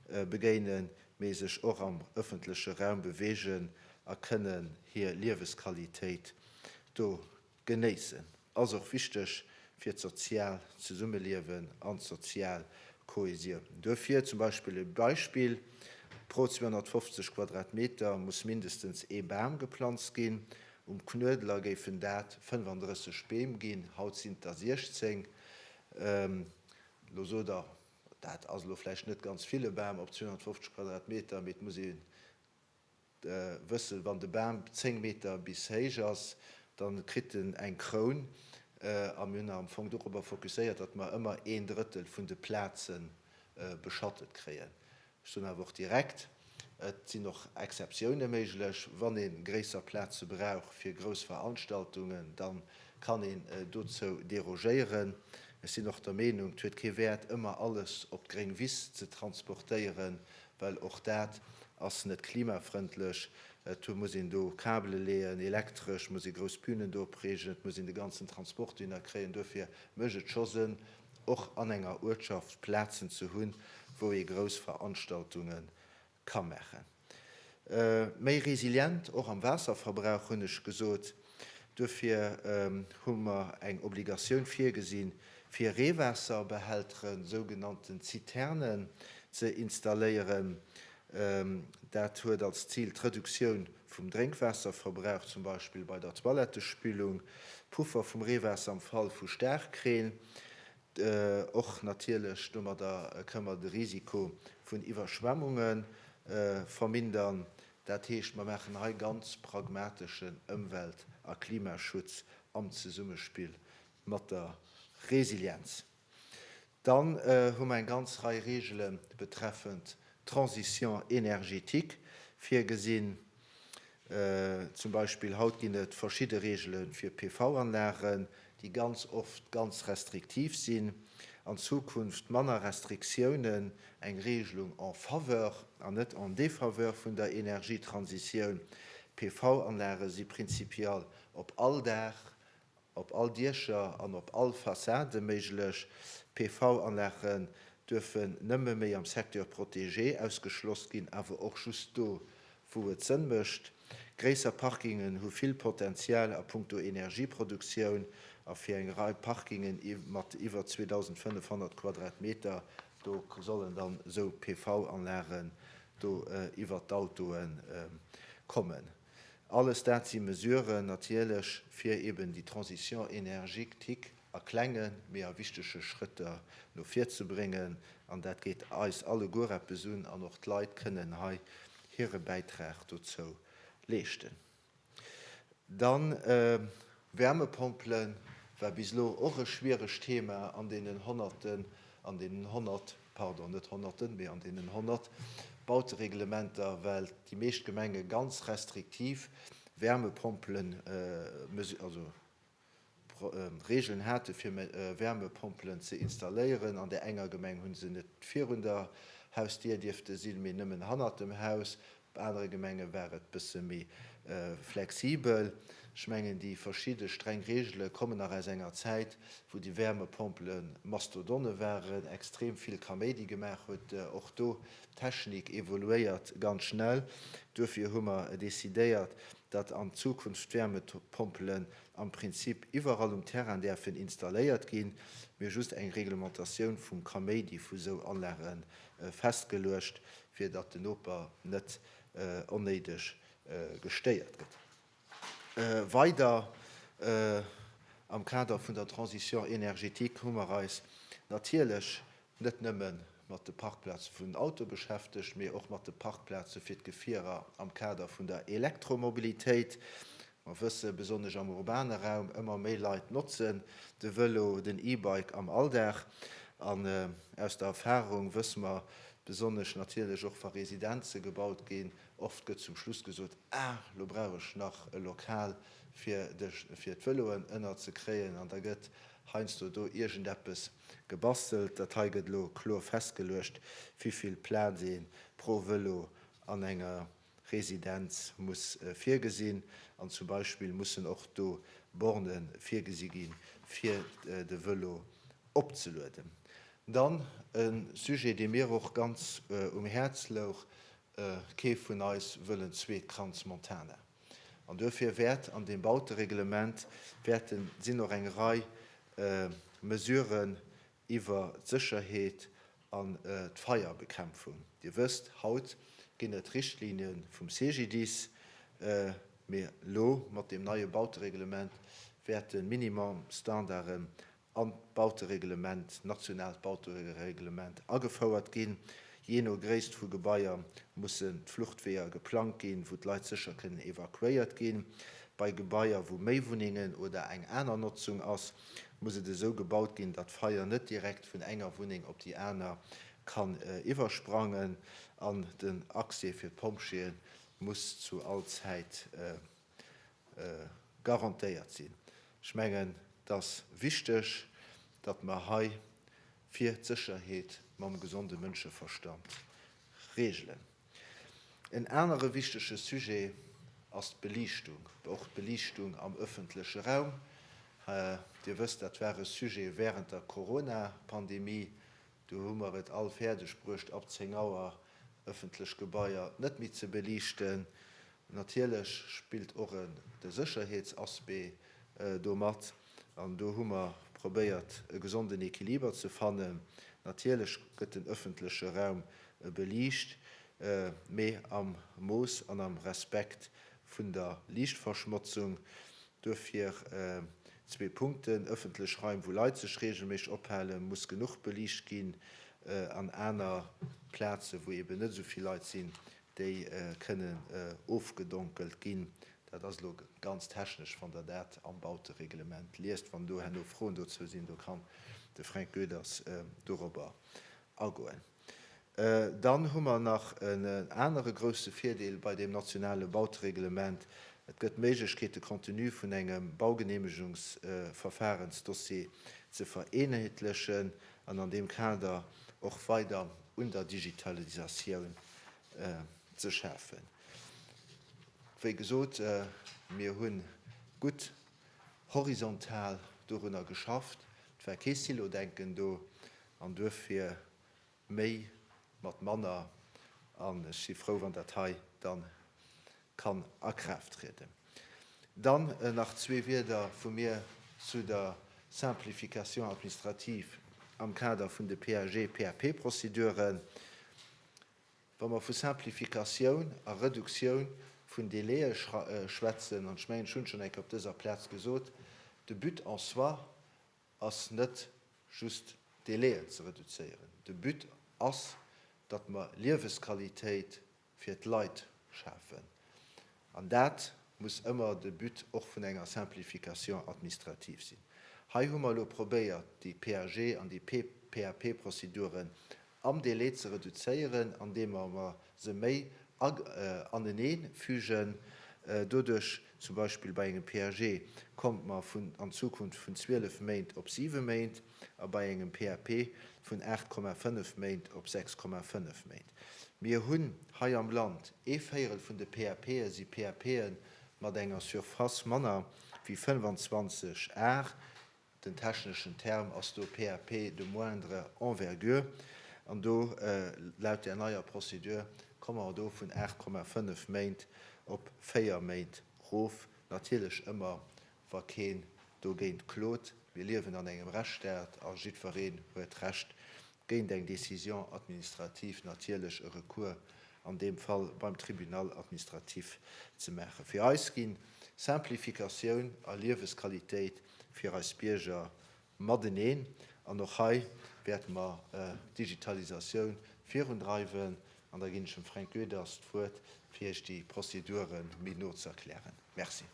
begéinen, mee sech och am ëffentleche Raum beweegen a kënnen hir Liewesqualitéit do Genéissen ass och wichteg fir d'sozial Zesummeliewen an d'sozial Kohesioun. Duerfir zum Beispill e Beispill, Pro 250 Quadratmeter muss mindestens ee Bam geplanzt ginn. Um Knuedler géifen dat 35 Beem ginn, haut sinn et der 16. Elo sot Der, dat ass elo vläicht net ganz vill, e Bam op 250 Quadratmeter, mee et muss ee wëssen, wann de Bam 10 Meter bis héich ass, da kritt en eng Kroun. A mir hunn am Fong dorobber fokusséiert, datt mer ëmmer een Drëttel vun de Plaze beschattet kréien. Ech soen awer och direkt, et sinn och Exceptioune méiglech. Wann ee gréisser Plaze brauch fir grouss Veranstaltungen, da kann een dozou derogéieren. Ech sinn och der Meenung, et huet kee Wäert, ëmmer alles op d'gréng Wiss ze transportéieren, well och dat ass net klimafrëndlech. Et muss een do Kabele leeën, elektresch, muss ee grouss Bünen do opriichten, et muss een de ganzen Transport dohinner kréien. Duerfir mécht et scho Sënn, och an enger Uertschaft Plazen ze hunn, wou ee grouss Veranstaltunge ka maachen. Méi resilient och am Waasserverbrauch, hunn ech gesot. Duerfir hu mer eng Obligatioun virgesinn, fir Reewaasserbehälteren, sougenannten Ziternen, ze installéieren. Dat huet als Zil d'Reduktioun vum Drénkwaasserverbrauch, zum Beispill bei der Toilettespülung, Puffer vum Reewaasser am Fall vu Staarkreen, Och natierlech domadder kënne mer de Risiko vun Iwwerschwemmunge vermindern. Dat heescht, mer maachen hei ganz pragmateschen Ëmwelt a Klimaschutz am Zesummespill mat der Resilienz. Dann hu mer eng ganz Rei Reegele betreffend d'Transition énergétique virgesinn. Zum Beispill haut ginn et verschidde Reegele fir PV-Anlagen, déi ganz oft ganz restriktiv sinn. An Zukunft manner Restriktiounen, eng Reegelung en faveur an net en défaveur vun der Energietransitioun. PV-Anlage si prinzipiell op all Daach Op all Diecher an op all Fassade méiglech. PV-Anlagen duerfen nëmme méi am Secteur protégé ausgeschloss ginn, awer och just do, wou et Sënn mécht. Gréisser Parkingen hu vill Potenzial a punkto Energieproduktioun a fir eng Rei Parkingen mat iwwer 2.500 Quadratmeter, do sollen dann esou PV-Anlagen do iwwert d'Autoe kommen. Alles dat si Mesuren natierlech, fir eben déi Transition énergétique a klengen, mee a wichtege Schrëtter no vir ze bréngen. An dat geet eis alleguer eppes un an och d'Leit kënnen hei hire Bäitrag dozou leeschten. Dann Wärmepompelen war bis elo och e schwieregt Thema an deenen Honnerten, an deenen 100, pardon, net Honnerten, mee an deenen 100 Bautereglementer, well déi meescht Gemenge ganz restriktiv Wärmepompelen, also Regeln hate fir Wärmepompelen ze installéieren. An där enger Gemeng hu se net virun der Hausdier dierfte sinn, mee nëmmen hannert dem Haus. Op anere Gemenge war et bësse méi flexibel. Ech mengen, déi verschidde streng Regele kommen nach aus enger Zäit, wou déi Wärmepompele Mastodonne waren, extrem vill Kaméidi gemaach huet. Och do, d'Technik evoluéiert ganz schnell. Duerfir hu mer decidéiert, datt an Zukunft d'Wärmepompelen am Prinzip iwwerall um Terrain däerfen installéiert ginn. Mir hu just eng Reglementatioun vum Kaméidi vu sou Anlage festgeluecht, fir datt den Noper net onnéideg gestéiert gëtt. Weider am Kader vun der Transition énergétique hu mer eis natierlech net nëmme mat de Parkplaze vun den Autoe beschäftegt, mee och mat de Parkplaze fir d'Gefierer am Kader vun der Elektromobilitéit. Mer wësse besonnesch am urbane Raum, ëmmer méi Leit notzen de Vëlo, den E-Bike am Alldag. An aus der Erfarung wësse mer, besonnesch natierlech och wa Residenze gebaut ginn, oft gëtt zum Schluss gesot, Ah, lo brauch ech nach e Lokal fir fir d'Vëloen ënnerzekréien. An da gëtt heiansdo do iergendeppes gebastelt. Dat hei gëtt elo kloer festgeluecht, wivill Plaz ee pro Vëlo an enger Residenz muss virgesinn. An zum Beispill mussen och do Borne virgesi gi fir de Vëlo opzelueden. Dann e Sujet, dee mir och ganz um Häerz louch, Kee vun eis wëll en zweet Crans-Montana. An duerfir wäert an deem Bautereglement wäerten sinn och eng Rei Mesuren iwwer d'Sécherheet an d'Feierbekämpfung. Dir wësst, haut ginn et Richtlinie vum CGDIS, mee elo mat deem neie Bautereglement wäerte Minimumstandarden an d'Bautereglement, d'nationaalt Bautereglement agefouert ginn. Jee no Gréisst vu Gebaier mussen d'Fluchtweeër geplangt ginn, wou d'Leit sécher kënnen evakuéiert ginn. Bei Gebaier, wou méi Wunnengen oder eng aner Notzung ass, muss et esou gebaut ginn, datt Feier net direkt vun enger Wunneng op déi aner kann iwwersprangen an den Accès fir d'Pompjeeë muss zu all Zäit garantéiert sinn. Ech mengen, et ass wichteg, datt mer hei fir d'Sécherheet mam gesonde Mënscheverstand regelen. En anere wichtege Sujet ass d'Beliichtung, och d'Beliichtung am öffentleche Raum. Dir wësst, dat war e Sujet während der Corona-Pandemie. Do hu mer et all fäerdeg bruecht, ab 10 Auer ëffentlech Gebaier net méi ze beliichten. Natierlech spillt och de Sécherheetsaspect do mat. An do hu mer probéiert, e gesonden Equiliber ze fannen. Natierlech gëtt den ëffentleche Raum beliicht, mee am Mooss an am Respekt vun der Liichtverschmotzung. Duerfir zwee Punkten, Ëffentlech Raim, wou Leit sech reegelméisseg ophalen, muss genuch beliicht ginn an aner Plazen, wou eeben net esou vill Leit sinn, déi kënnen ofgedonkelt ginn. Dat ass elo ganz technesch, wann Der dat am Bautereglement liest. Wann do herno Froen dozou sinn, do kann de Fränk Goeders dorobber agoen. Dann hu mer nach en anere grousse Virdeel bei deem nationale Bautereglement, Et gëtt d'Méiglechkeet, de Contenu vun engem Baugenehmegungsverfahrensdossier ze vereenheetlechen an an deem Kader och weider un der Digitalisatioun ze schafen. Wéi gesot, mir hu gutt horizontal dorunner geschafft. Et war kee Silodenken do an duerfir Méi mat manner, an ech si frou, wann dat hei dann kann a Kraaft trieden. Dann nach zwee Wierder vu mir zu der Simplification administrative am Kader vun de PAG-PAP-Prozeduren. Wa mer vu Simplificatioun a Reduktioun vun Délaië schwätzen, an ech mengen, ech hunn et schonn eng Kéier op dëser Plaz gesot, de But en soi ass net just d'Délaien ze reduzéieren. De But ass, datt mer Liewesqualitéit fir d'Leit schafen. An dat muss ëmmer de But och vun enger Simplification administrative sinn. Hei hu mer elo probéiert, déi PAG an déi PAP-Prozeduren am Délai ze reduzéieren, andeem mer mer se méi anenee fügen. Doduerch, zum Beispill bei engem PAG, kommt mer vun an Zukunft vun 12 Méint op 7 Méint a bei engem PAP vun 8,5 Méint op 6,5 Méint. Mir hunn hei am Land ee Véierel vun de PAPe si PAPe mat enger Surface manner wéi 25 Ar. Den techneschen Term ass do PAP de moindre envergure. An do, laut där neier Procédure, komme mer do vun 8,5 Méint op 4 Méint rof. Natierlech ëmmer, wa keen dogéint klot. Mir liewen an engem Rechtsstaat a jiddwereen huet d'Recht, géint eng Décision administrative natierlech e Recours, an deem Fall beim Tribunal administratif, ze maachen. Fir eis gi Simplificatioun a Liewesqualitéit fir eis Bierger mateneen. An och hei wäerte mer d'Digitalisatioun virundreiwen. An da ginn ech dem Fränk Goeders d'Wuert, fir Iech déi Prozedure méi no ze erklären. Merci.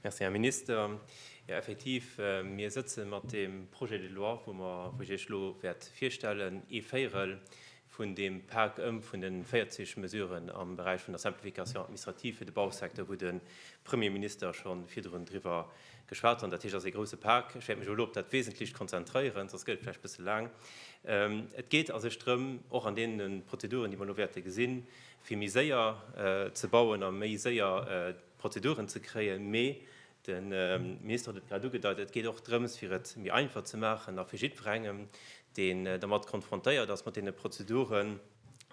Merci, Här Minister. Jo, effektiv, mir sëtze mat deem Projet de loi, wou mer, wou ech Iech elo wäert virstellen, ee Véierel vun deem Pak ëm vun de 40 Mesuren am Beräich vun der Simplification administrative fir de Bausecteur, wou de Premier Minister scho virdrun driwwer geschwat huet. Dat heescht, et ass ee grouse Pak. Ech wäert mech elo op dat Wesentlicht konzentréieren, soss gëtt et vläicht e bësse laang. Et geet a sech drëm, och an deene Prozeduren, déi mer elo wäerte gesinn, fir méi séier ze bauen a méi séier Prozeduren ze kréien. Mee de Minister huet et grad ugedeit, et geet och drëms, fir et méi einfach ze maachen a fir jiddwerengem, deen dermat konfrontéiert ass, mat deene Prozeduren,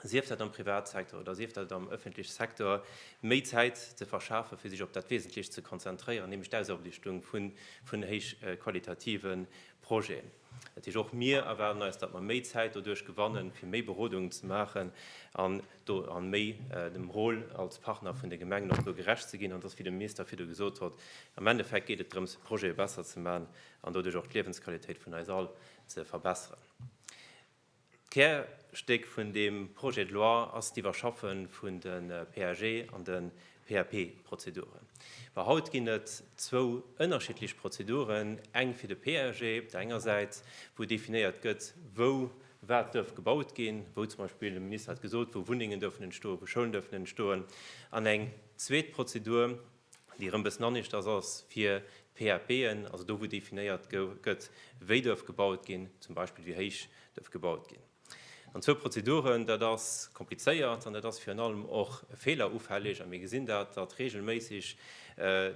sief dat am Privatsecteur oder sief dat am öffentliche Secteur, méi Zäit ze verschafen, fir sech op dat Wesentlecht ze konzentréieren, nämlech d'Ausaarbechtung vun héichqualitative Projeten. Dat heescht, och mir erwaarden eis, datt mer méi Zäit doduerch gewannen, fir méi Berodungen ze maachen an do a méi dem Rôle als Partner vun de Gemengen och do gerecht ze ginn. An dass, wéi de Minister virdu gesot hott, am Endeffekt geet et drëms, Projete besser ze maachen an doduerch och d'Liewensqualitéit vun eis all ze verbessern. D'Kärstéck vun deem Projet de loi ass d'Iwwerschaffe vun de PAG an de PAP-Prozeduren. Well haut ginn et zwou ënnerschiddlech Prozeduren, eng fir de PAG op der enger Säit, wou definéiert gëtt, wou wat duerf gebaut ginn, wou zum Beispill, de Minister hat gesot, wou Wunnengen dürfen entstoen, wou Schoulen dürfen entstoen, an eng zweet Prozedur, déi erëm e bëssen aneschters ass, fir d'PAPen, also do wou definéiert gëtt, wéi duerf gebaut ginn, zum Beispill wéi héich duerf gebaut ginn. An zwou Prozeduren, dat ass komplizéiert an dat ass virun allem och feelerufällig a mir gesinn dat, datt regelméisseg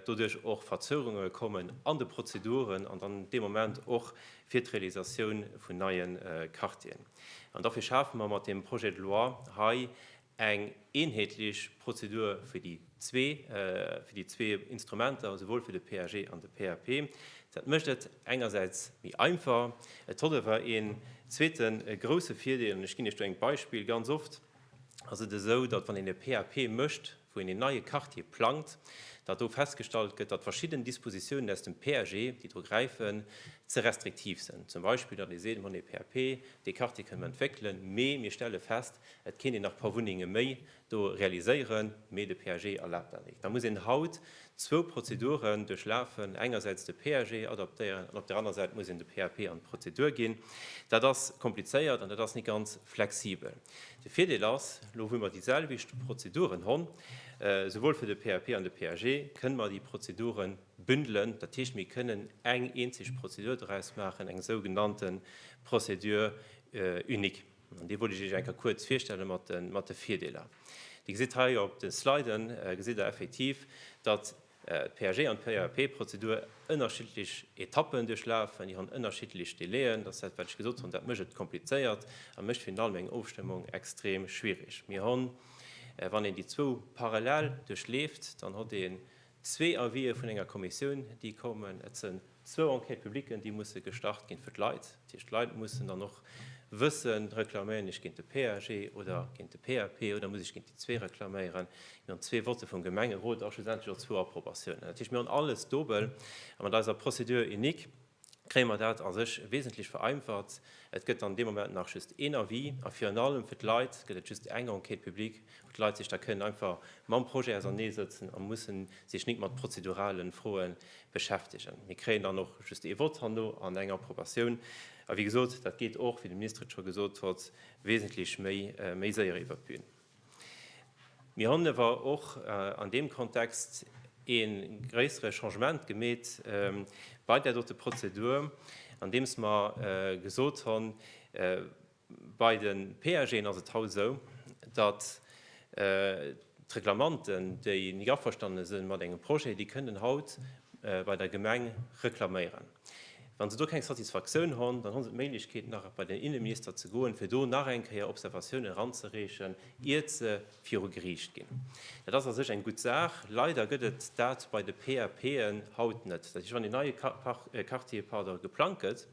doduerch och Verzögerunge kommen an de Prozeduren an dann dee Moment och fir d'Realisatioun vun neie Quartieren. An dofir schafe mer mat deem Projet de loi hei eng eenheetlech Prozedur fir déi zwee, fir déi zwee Instrumenter, souwuel fir de PAG an de PAP. Dat mécht et engersäits méi einfach. Et hott awer een zweete grouse Virdeel, an ech ginn Iech do engt Beispill, Ganz oft ass et esou, datt wann een e PAP mécht, wou een een neie Quartier plangt, datt do festgestallt gëtt, datt verschidden Dispositiounen aus dem PAG, déi dru gräifen, ze restriktiv sinn. Zum Beispill, datt ee seet, mir hunn ee PAP, dee Quartier kënne mer entwéckelen, mee mir stelle fest, Et kéint een nach e paar Wunnenge méi do realiséieren, mee de PAG erlaabt dat nik. Da muss een haut zwou Prozeduren duerchlafen, engersäits de PAG adaptéieren an op der aner Säit muss een de PAP an d'Prozedur ginn. Dat ass komplizéiert an dat ass nik ganz flexibel. De Virdeel ass, elo wou mer déi selwecht Prozeduren honn, souwuel fir de PAP an de PAG, kënne mer déi Prozedure bündelen. Dat heescht, mir kënnen eng eenzeg Prozedur doraus maachen, eng sougenannte Procédure unique. An déi wollt ech Iech eng Kéier kuerz virstelle mat de Virdeeler. Dir gesitt hei op de Sliden, gesitt Der effektiv, datt d'PAG an d'PAP-Prozedur ënnerschiddlech Etappen duerchlafen. Déi hunn ënnerschiddlech Délaiën. Dat ass dat, wat ech gesot hunn. Dat mécht et komplizéiert a mécht virun allem eng Ofstëmmung extrem schwierig. Mir hunn, wann een déi zwou parallel duerchleeft, dann hutt een zwee Avisë vun enger Kommissioun, déi kommen. Et sënn zwou Enquêtes-publiquen, déi musse gestart ginn fir d'Leit. Dat heescht, d'Leit mussen dann och wëssen, Reklaméieren ech géint de PAG oder géint de PAP oder muss ech géint déi zwee reklaméieren? Mir hunn zwee Votte vum Gemengerot a schlussendlech och zwou Approbatiounen. Dat heescht, mir hunn alles dobel. A mat eiser Procédure unique. Kréie mer dat a sech wesentlech vereinfacht. Et gëtt dann dee Moment nach just een Avis a virun allem fir d'Leit gëtt et just eng Enquête publique, wou d'Leit sech da kënnen einfach mam Projet auserneesëtzen a mussen sech nik mat prozedurale Froe beschäftegen. Mir kréien dann och just ee Vott herno an eng Approbatioun. A wéi gesot, dat geet och, wéi de Minister et scho gesot hott, wesentlech méi méi séier iwwert d'Bün. Mir hunn awer och an deem Kontext ee gréissere Changement gemeet bei där dote Prozedur, andeems mer gesot hunn, Bei de PAGen ass et haut esou, datt d'Reklamanten, déi nik averstane si mat engem Projet, déi kënnen haut bei der Gemeng reklaméieren. Wa se do keng Satisfaktioun honn, dann hu se d'Méiglechkeet nach bei den Inneminister ze goen, fir do nach eng Kéier Observatiounen eranzereechen, iert se viru Geriicht ginn. Dat ass a sech eng gutt Saach. Leider gëtt et dat bei de PAPen haut net. Dat heescht, wann een neie Quartier, pardon, geplangt gëtt,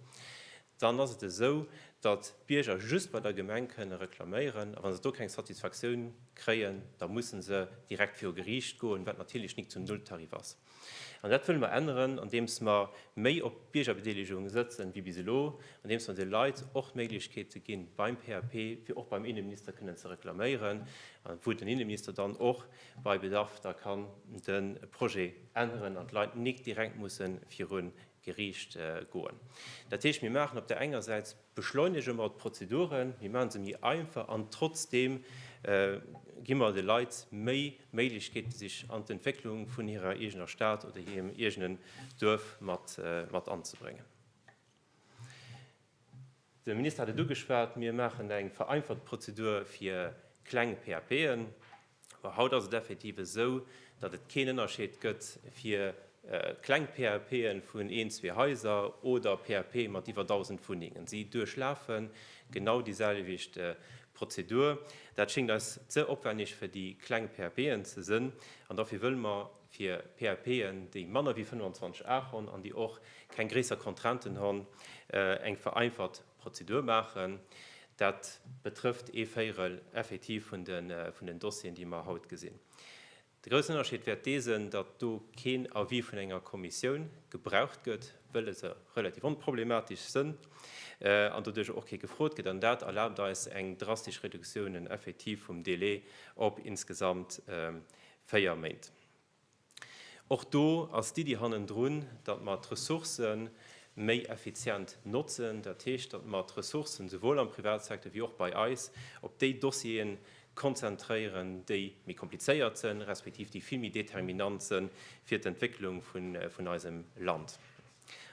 dann ass et esou, datt d'Bierger just bei der Gemeng kënne reklaméieren, a wa se do keng Satisfaktioun kréien, da musse se direkt viru Geriicht goen, wat natierlech nik zum Nulltarif ass. An dat wëlle mer änneren, andeems mer méi op d'Biergerbedeelegung sëtzen wéi bis elo, andeems mer de Leit och d'Méiglechkeete ginn, beim PAP, fir och beim Inneminister kënnen ze reklaméieren, a wou den Inneminister dann och bei Bedarf da kann de Projet änneren an d'Leit nik direkt musse viru Geriicht goen. Dat heescht, mir maachen op där enger Säit, beschleunege mer d'Prozeduren, mir maache se méi einfach an trotzdeem gi mer de Leit méi Méiglechkeeten, sech an d'Entwécklung vun hirer eegener Stad oder hirem eegenen Duerf mat anzebréngen. De Minister hat et ugeschwat, Mir maachen eng vereinfacht Prozedur fir kleng PAPen. Mä haut ass et effektiv esou, datt et keen Ënnerscheed gëtt fir kleng PAPe vun een, zwee Haiser oder PAPe mat iwwer 1.000 Wunnengen. Si duerchlafe genau déi selwecht Prozedur. Dat schéngt eis ze opwenneg fir déi kleng PAPen ze sënn. An dofir wëlle mer fir PAPen, déi manner wéi 25 Ar honn an déi och keng gréisser Contrainten honn, eng vereinfacht Prozedur maachen. Dat betrëfft ee Véirel effektiv vun den Dossieren, déi mer haut gesinn. De groussen Ënnerscheed wäert dee sënn, datt do keen Avis vun enger Kommissioun gebraucht gëtt, wëll se relativ onproblematesch sënn an doduerch och kee gefrot gëtt. An dat erlaabt eis eng drastesch Reduktioun effektiv vum Délai op insgesamt 4 Méint. Och do ass d'Iddi hannendrun, datt mer d'Ressourcë méi effizient notzen. Dat heescht, datt mer d'Ressourcen souwuel am Privatsecteur wéi och bei eis op déi Dossiere konzentréieren, déi méi komplizéiert sënn, respektiv déi vill méi determinant sënn fir d'Entwécklung vun eisem Land.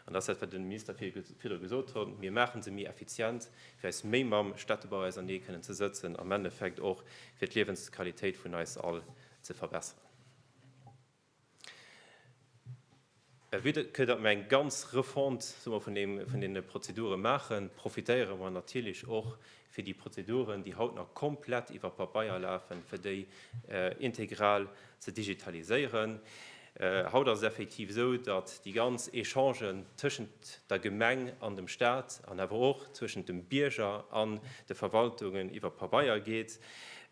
An dat ass dat, wat de Minister virdru gesot huet, Mir maache se méi effizient, fir eis méi mam Städtebau ausernee kënnen ze sëtzen, am Endeffekt och fir d'Liewensqualitéit vun eis all ze verbesseren. Vue que datt mer eng ganz Refonte, soe mer, vun deem, vun deene Prozedure maachen, profitéiere mer natierlech och, fir déi Prozeduren, déi haut nach komplett iwwer Pabeier lafen, fir déi integral ze digitaliséieren. Haut ass et effektiv esou, datt déi ganz Echangen tëschent der Gemeng an dem Stat an awer och zwëschent dem Bierger an de Verwaltungen iwwer Pabeier geet.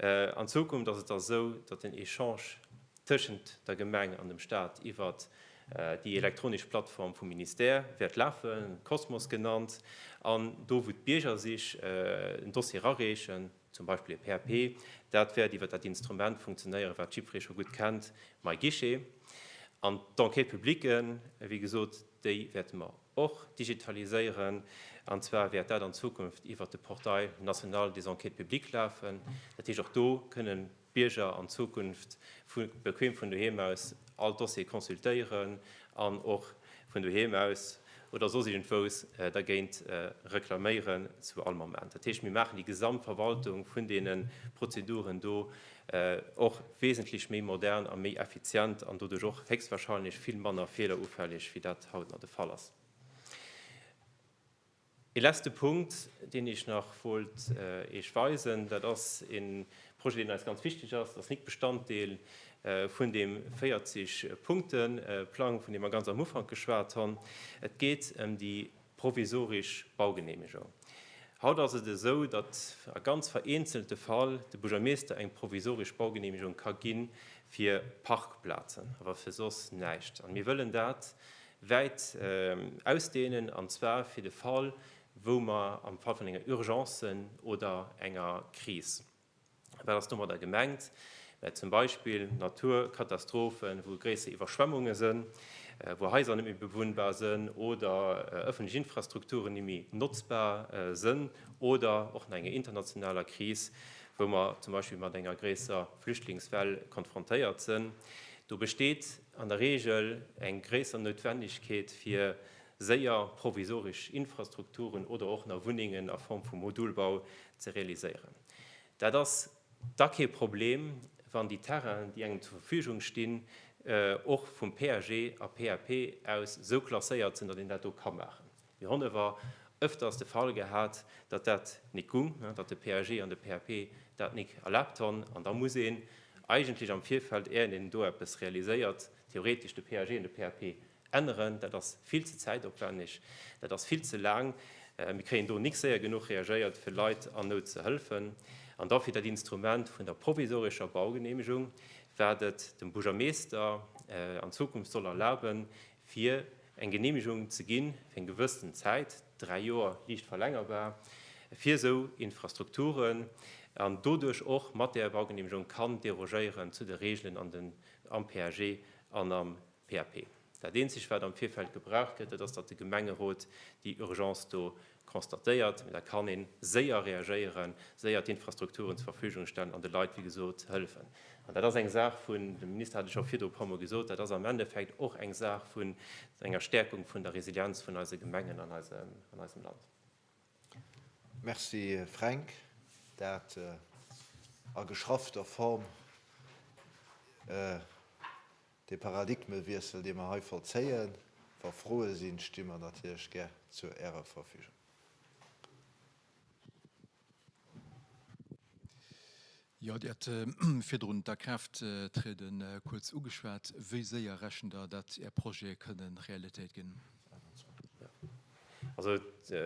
An Zukunft ass et da esou, datt den Echange tëschent der Gemeng an dem Stat iwwer déi elektronesch Plattform vum Ministère wäert lafen, Cosmos genannt, an do wou d'Bierger sech en Dossier erareechen, zum Beispill e PAP, dat wäert iwwer dat Instrument funktionéieren, wat jiddweree scho gutt kennt, MyGuichet. An d'Enquête publique, wéi gesot, déi wäerte mer och digitaliséieren. An zwar wäert dat an Zukunft iwwert de Portail national des enquêtes publiques lafen. Dat heescht, och do kënnen d'Bierger an Zukunft vu bequem vun doheem aus all Dossier consultéieren an och vun doheem aus oder soss iergendwous dergéint reklaméieren zu all Moment. Dat heescht, mir maachen déi gesamt Verwaltung vun deene Prozeduren do och wesentlech méi modern a méi effizient an doduerch och héchstwahrscheinlech vill manner feelerufälleg, wéi dat haut nach de Fall ass. Ee leschte Punkt, deen ech nach wollt Iech weisen, dat ass e Projet, deen eis ganz wichteg ass. Dat ass nik Bestanddeel vun deem 40 Punkte-Plang, vun deem mer ganz am Ufank geschwat honn. Et geet ëm déi provisorisch Baugenehmegung. Haut ass et esou, datt a ganz vereenzelte Fall de Buergermeester eng provisorisch Baugenehmegung ka gi fir Parkplazen, awer fir soss näischt. An mir wëllen dat. wäit ausdehnen, an zwar fir de Fall, wou mer am Fall vun enger Urgence oder enger Kris, wat ass domadder gemengt? Mä zum Beispill Naturkatastrophen, wou gréisser Iwwerschwemmunge sënn, wou Haiser net méi bewunnbar sënn oder ëffentlech Infrastrukturen net méi notzbar sënn oder och no enger internationaler Kris, wou mer zum Beispill mat enger gréisser Flüchtlingswell konfrontéiert sënn. Do besteet an der Regel eng gréisser Noutwennegkeet fir séier provisoresch Infrastrukturen oder och nach Wunnengen a Form vu Modulbau ze realiséieren. Dat ass da kee Problem, wann déi Terrainen, déi engem zur Verfügung stinn, och vum PAG a PAP aus esou klasséiert sinn, datt een dat do ka maachen. Mir honn ewer öfters de Fall gehat, datt dat nik gung, datt de PAG an de PAP dat nik erlaabt honn. An da muss een eigentlech am Virfeld, éier een do eppes realiséiert, theoretesch de PAG an de PAP änneren. Dat ass vill ze zäitopwenneg, dat ass vill ze laang. Mir kréien do nik séier genuch reagéiert, fir Leit an Nout ze hëlfen. An da fir dat Instrument vun der provisorescher Baugenehmegung, wat et dem Buergermeester an Zukunft soll erlaben, fir eng Genehmegung ze ginn fir eng gewëssen Zäit, 3 Joer, liicht verlängerbar, fir esou Infrastrukturen, an doduerch och mat där Baugenehmegung kann derogéieren zu de Regelen an den, am PAG an am PAP. Dat eenzegt, wat am Virfeld gebraucht gëtt, dat ass, datt de Gemengerot déi Urgence do constatéiert. Mee da kann ee séier reagéieren, séier d'Infrastrukturen zur Verfügung stellen an de Leit, wéi gesot, hëllefen. An dat ass eng Saach vun, de Minister hat et scho virdru e puermol gesot, dat ass am Endeffekt och eng Saach vun enger Stäerkung vun der Resilienz vun eise Gemengen an eisem Land. Merci Fränk, dat a geschraffter Form. Dee Paradigmewiessel, dee mer hei vollzéien. Wa Froe sinn, sti mer natierlech gär zu Ärer Verfügung. Jo, Dir hat virdrun d'Akraafttriede kuerz ugeschwat. Wéi séier rechent Der, datt Är Projete kënnen Realitéit ginn? Also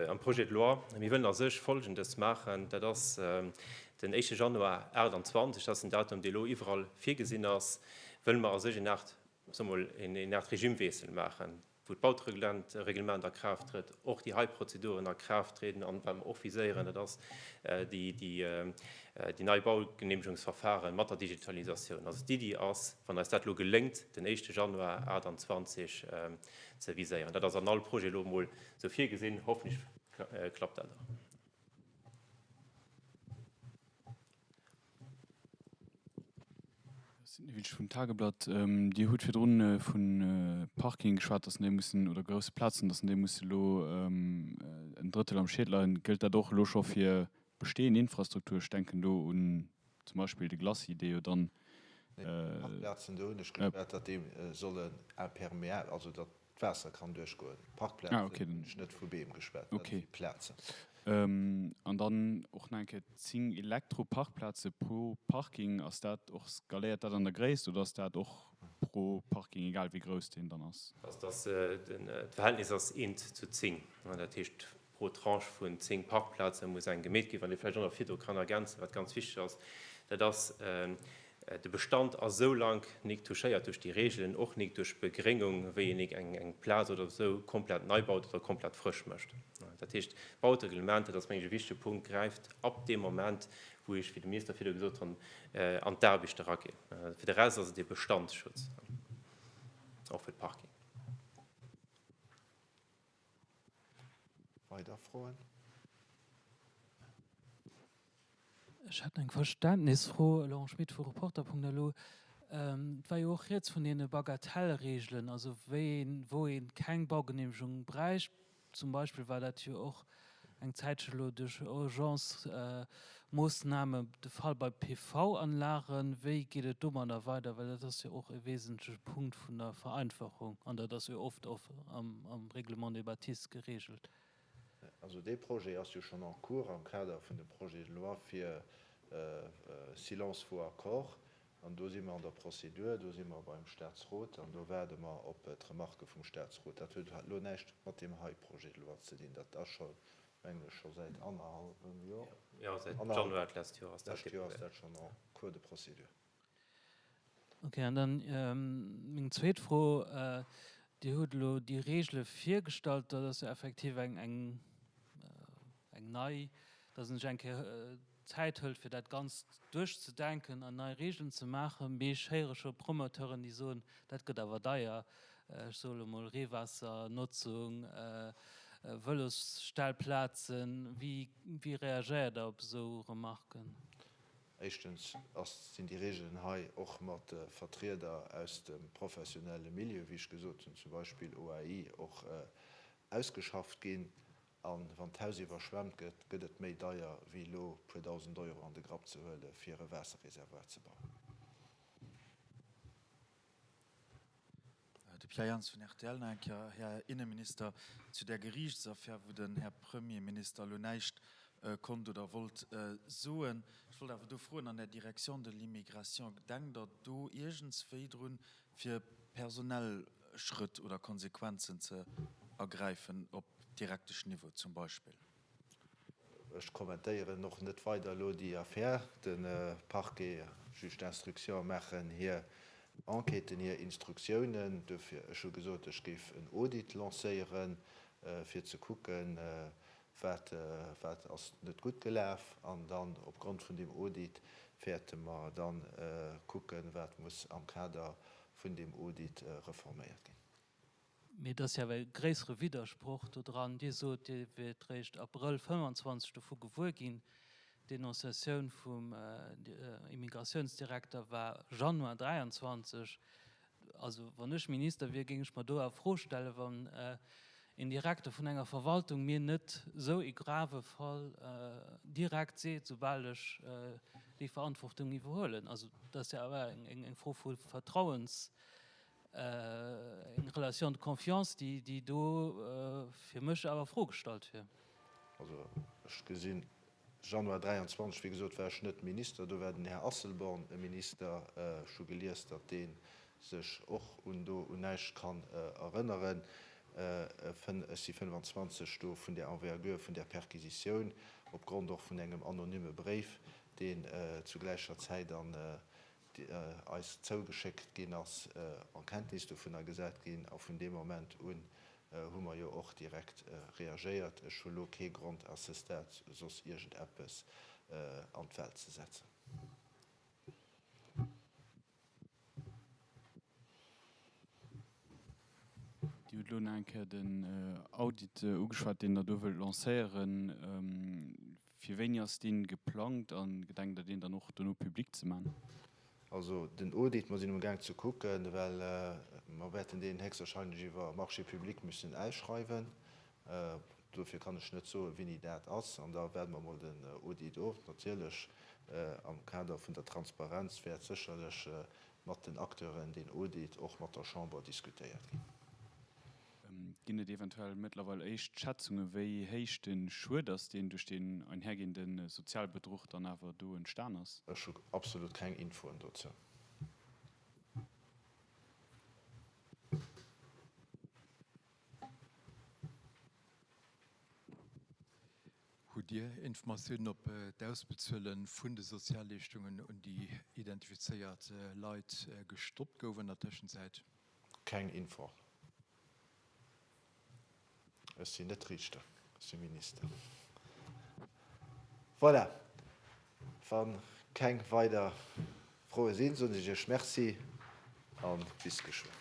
am Projet de loi, mir wëllen a sech Folgendes maachen, dat ass den éischte Januar 28, dat ass den Datum, dee elo iwwerall virgesinn ass, wëlle mer a sech en Aart, soe mol, en Aart Regimewiessel maachen, wou d'Bautereglement a Kraaft trëtt, och déi hei Prozeduren a Kraaft trieden an wat mer och viséieren, dat ass déi nei Baugenehmegungsverfahren mat der Digitalisatioun. Also d'Iddi ass, wann eis dat elo geléngt, den éischte Januar 28 ze viséieren. Dat ass an all Projet elo emol esou virgesinn. Hoffentlech klappt dat och. Sidney Wiltsch vum Tageblatt. Dir hutt virdrun vu Parking geschwat, datt déi mussen, oder grousse Plazen, datt déi musse elo en Drëttel am Schied leien. Gëllt dat och elo scho fir bestehend Infrastruktur? Ech denken do un zum Beispill de Glacis, dee jo dann. Nee, Parkplazen, do hunn ech geschwat, datt déi sollen imperméabel, also datt d'Waasser kann duerchgoen. Parkplazen hunn ech net vu Beem geschwat, dat si Plazen. An dann och nach eng Kéier, 10 Elektroparkplaze pro Parking, ass dat och, skaléiert dat an der Gréisst oder ass dat och pro Parking, egal wéi grouss deen dann ass? Also d'Verhältnis ass eent zu 10, dat heescht Pro Tranche vun 10 Parkplaze muss eng gemeet ginn. Wat ee vläicht och nach virdru kann ergänzen, wat ganz wichteg ass, dat ass, De Bestand ass esou laang nik touchéiert duerch déi Regeln, och nik duerch Begréngung, wéi een nik eng Plaz oder esou komplett nei baut oder komplett frësch mécht. Dat heescht, d'Bautereglement, dat ass mengen ech e wichtege Punkt, gräift ab deem Moment, wou ech, wéi de Minister virdru gesot hunn, an d'Aarbecht eraginn. Fir de Rest ass et e Bestandsschutz, och fir d'Parking. Weider Froen? Ech hätt eng Verständnisfro, Laurent Schmit vu Reporter.lu. Et war jo och rieds vun deene Bagatellregelen, also wéi een, wou ee keng Baugenehmegung bräicht. Zum Beispill war dat jo och eng Zäitche elo duerch Urgence-Moossname de Fall bei PV-Anlagen. Wéi geet et domadder weider? Well dat ass jo och e wesentleche Punkt vun der Vereinfachung an dat ass jo oft och am Règlement des bâtisses geregelt. Also dee Projet ass jo schonn en cours am Kader vun dem Projet de loi fir Silence vaut accord. An do si mer an der Prozedur, do si mer beim Statsrot an do waarde mer op d'Remarquë vum Statsrot. Dat huet elo näischt mat deem hei Projet de loi ze dinn. Dat ass scho, mengen ech, scho säit annerhallwem Joer. Jo, säit Januar d'lescht Joer ass dat Lescht Joer ass dat schonn en cours de procédure. Okay, an dann meng zweet Fro. Dir hutt elo déi Regele virgestallt, dat ass jo effektiv eng, eng, eng nei, datt een sech eng Kéier Zäit hëlt, fir dat Ganzt duerchzedenken an nei Regelen ze maachen. Mee ech héiere scho Promoteuren, déi soen, dat gëtt awer deier, ech soe lo mol Reewaassernotzung, Vëlosstellplazen. Wéi, wéi reagéiert Der op esou Remarken? Éischtens ass, sinn déi Regeln hei och mat Vertrieder aus dem professionelle Milieu, wéi ech gesot hunn, zum Beispill OAI, och ausgeschafft ginn. A wann d'Haus iwwerschwemmt gëtt, gëtt et méi deier, wéi elo e puer dausend Euro an de Grapp ze huele fir e Waasserreservoir ze bauen. De Pierre Jans vun rtl nach eng Kéier. Här Inneminister, zu där Geriichtsaffär, wou den Här Premierminister elo näischt konnt oder wollt soen. Ech wollt awer do froen, an der Direction de l'immigration, denkt Der do iergendswéi drun, fir personell Schrëtt oder Konsequenzen ze ergräifen op Direkteschniveau zum Beispill? Ech kommentéieren och net weider elo déi Affär. De Parquet, Juge d'instruction maachen hir Enquêten, hir Instruktiounen. Dofir, ech hu gesot, ech géif en Audit lancéieren, fir ze kucken, wat wat ass net gutt gelaf. An dann opgrond vun deem Audit wäerte mer da kucken, wat muss am Kader vun deem Audit reforméiert ginn. Mee et ass jo awer e gréissere Widdersproch do dran. Dir sot, Dir wiert réischt Abrëll 25 dovu gewuer ginn. D'Denonciatioun vum Immigratiounsdirekter war Januar 23. Also wann ech Minister wier, géing ech mer do awer Fro stellen, wann een Direkter vun enger Verwaltung mir net esou ee grave Fall direkt seet, soubal ech déi Verantwortung iwwerhuelen. Also dat ass jo awer eng Fro vu Vertrauens. Eng Relation de confiance, déi do fir mech awer a Fro gestallt wier. Also ech gesinn, Januar 23, wéi gesot, war ech net Minister, do war den Här Asselborn e Minister. Ech hu gelies, datt dee sech och un do un näischt kann erënneren. Ech si 25 do vun där Envergure vun där Perquisitioun, opgrond och vun engem anonyme Bréif, deen zu gläicher Zäit an déi eis zougeschéckt ginn ass, en Kenntnis dovunner gesat ginn. A vun deem Moment un hu mer jo och direkt reagéiert. Ech hu lo kee Grond à ce stade soss iergendeppes an d'Welt ze setzen. Dir hutt elo nach eng Kéier den Audit ugeschwat, deen Der do wëllt lancéieren. Fir wéini ass dee geplangt a gedenkt Der deen dann och dono public ze maachen? Also den Audit, mer sinn amgaang ze kucken, well mer wäerten deen héchstwahrscheinlech iwwer Marché public müssen ausschreiwen. Dofir kann ech net soen, wéini dat ass. An da waarde mer emol den Audit of. Natierlech am Kader vun der Transparenz wäert sécherlech mat den Acteuren deen Audit och mat der Chamber diskutéiert ginn. Ginn et eventuell mëttlerweil éischt Schätzungen, wéi héich de Schued ass, deen duerch deen einhergehende Sozialbedruch dann awer do entstan ass? Ech hu absolut keng Infoen dozou. Hutt Dir Informatiounen, ob d'Ausbezuele vun de Sozialleeschtungen un déi identifizéiert Leit gestoppt gouf an der Tëschenzäit? Keng Info. Ech sinn net Riichter, ech si Minister. Voilà, wa keng weider Froe sinn, soen ech Iech Merci a bis geschwënn.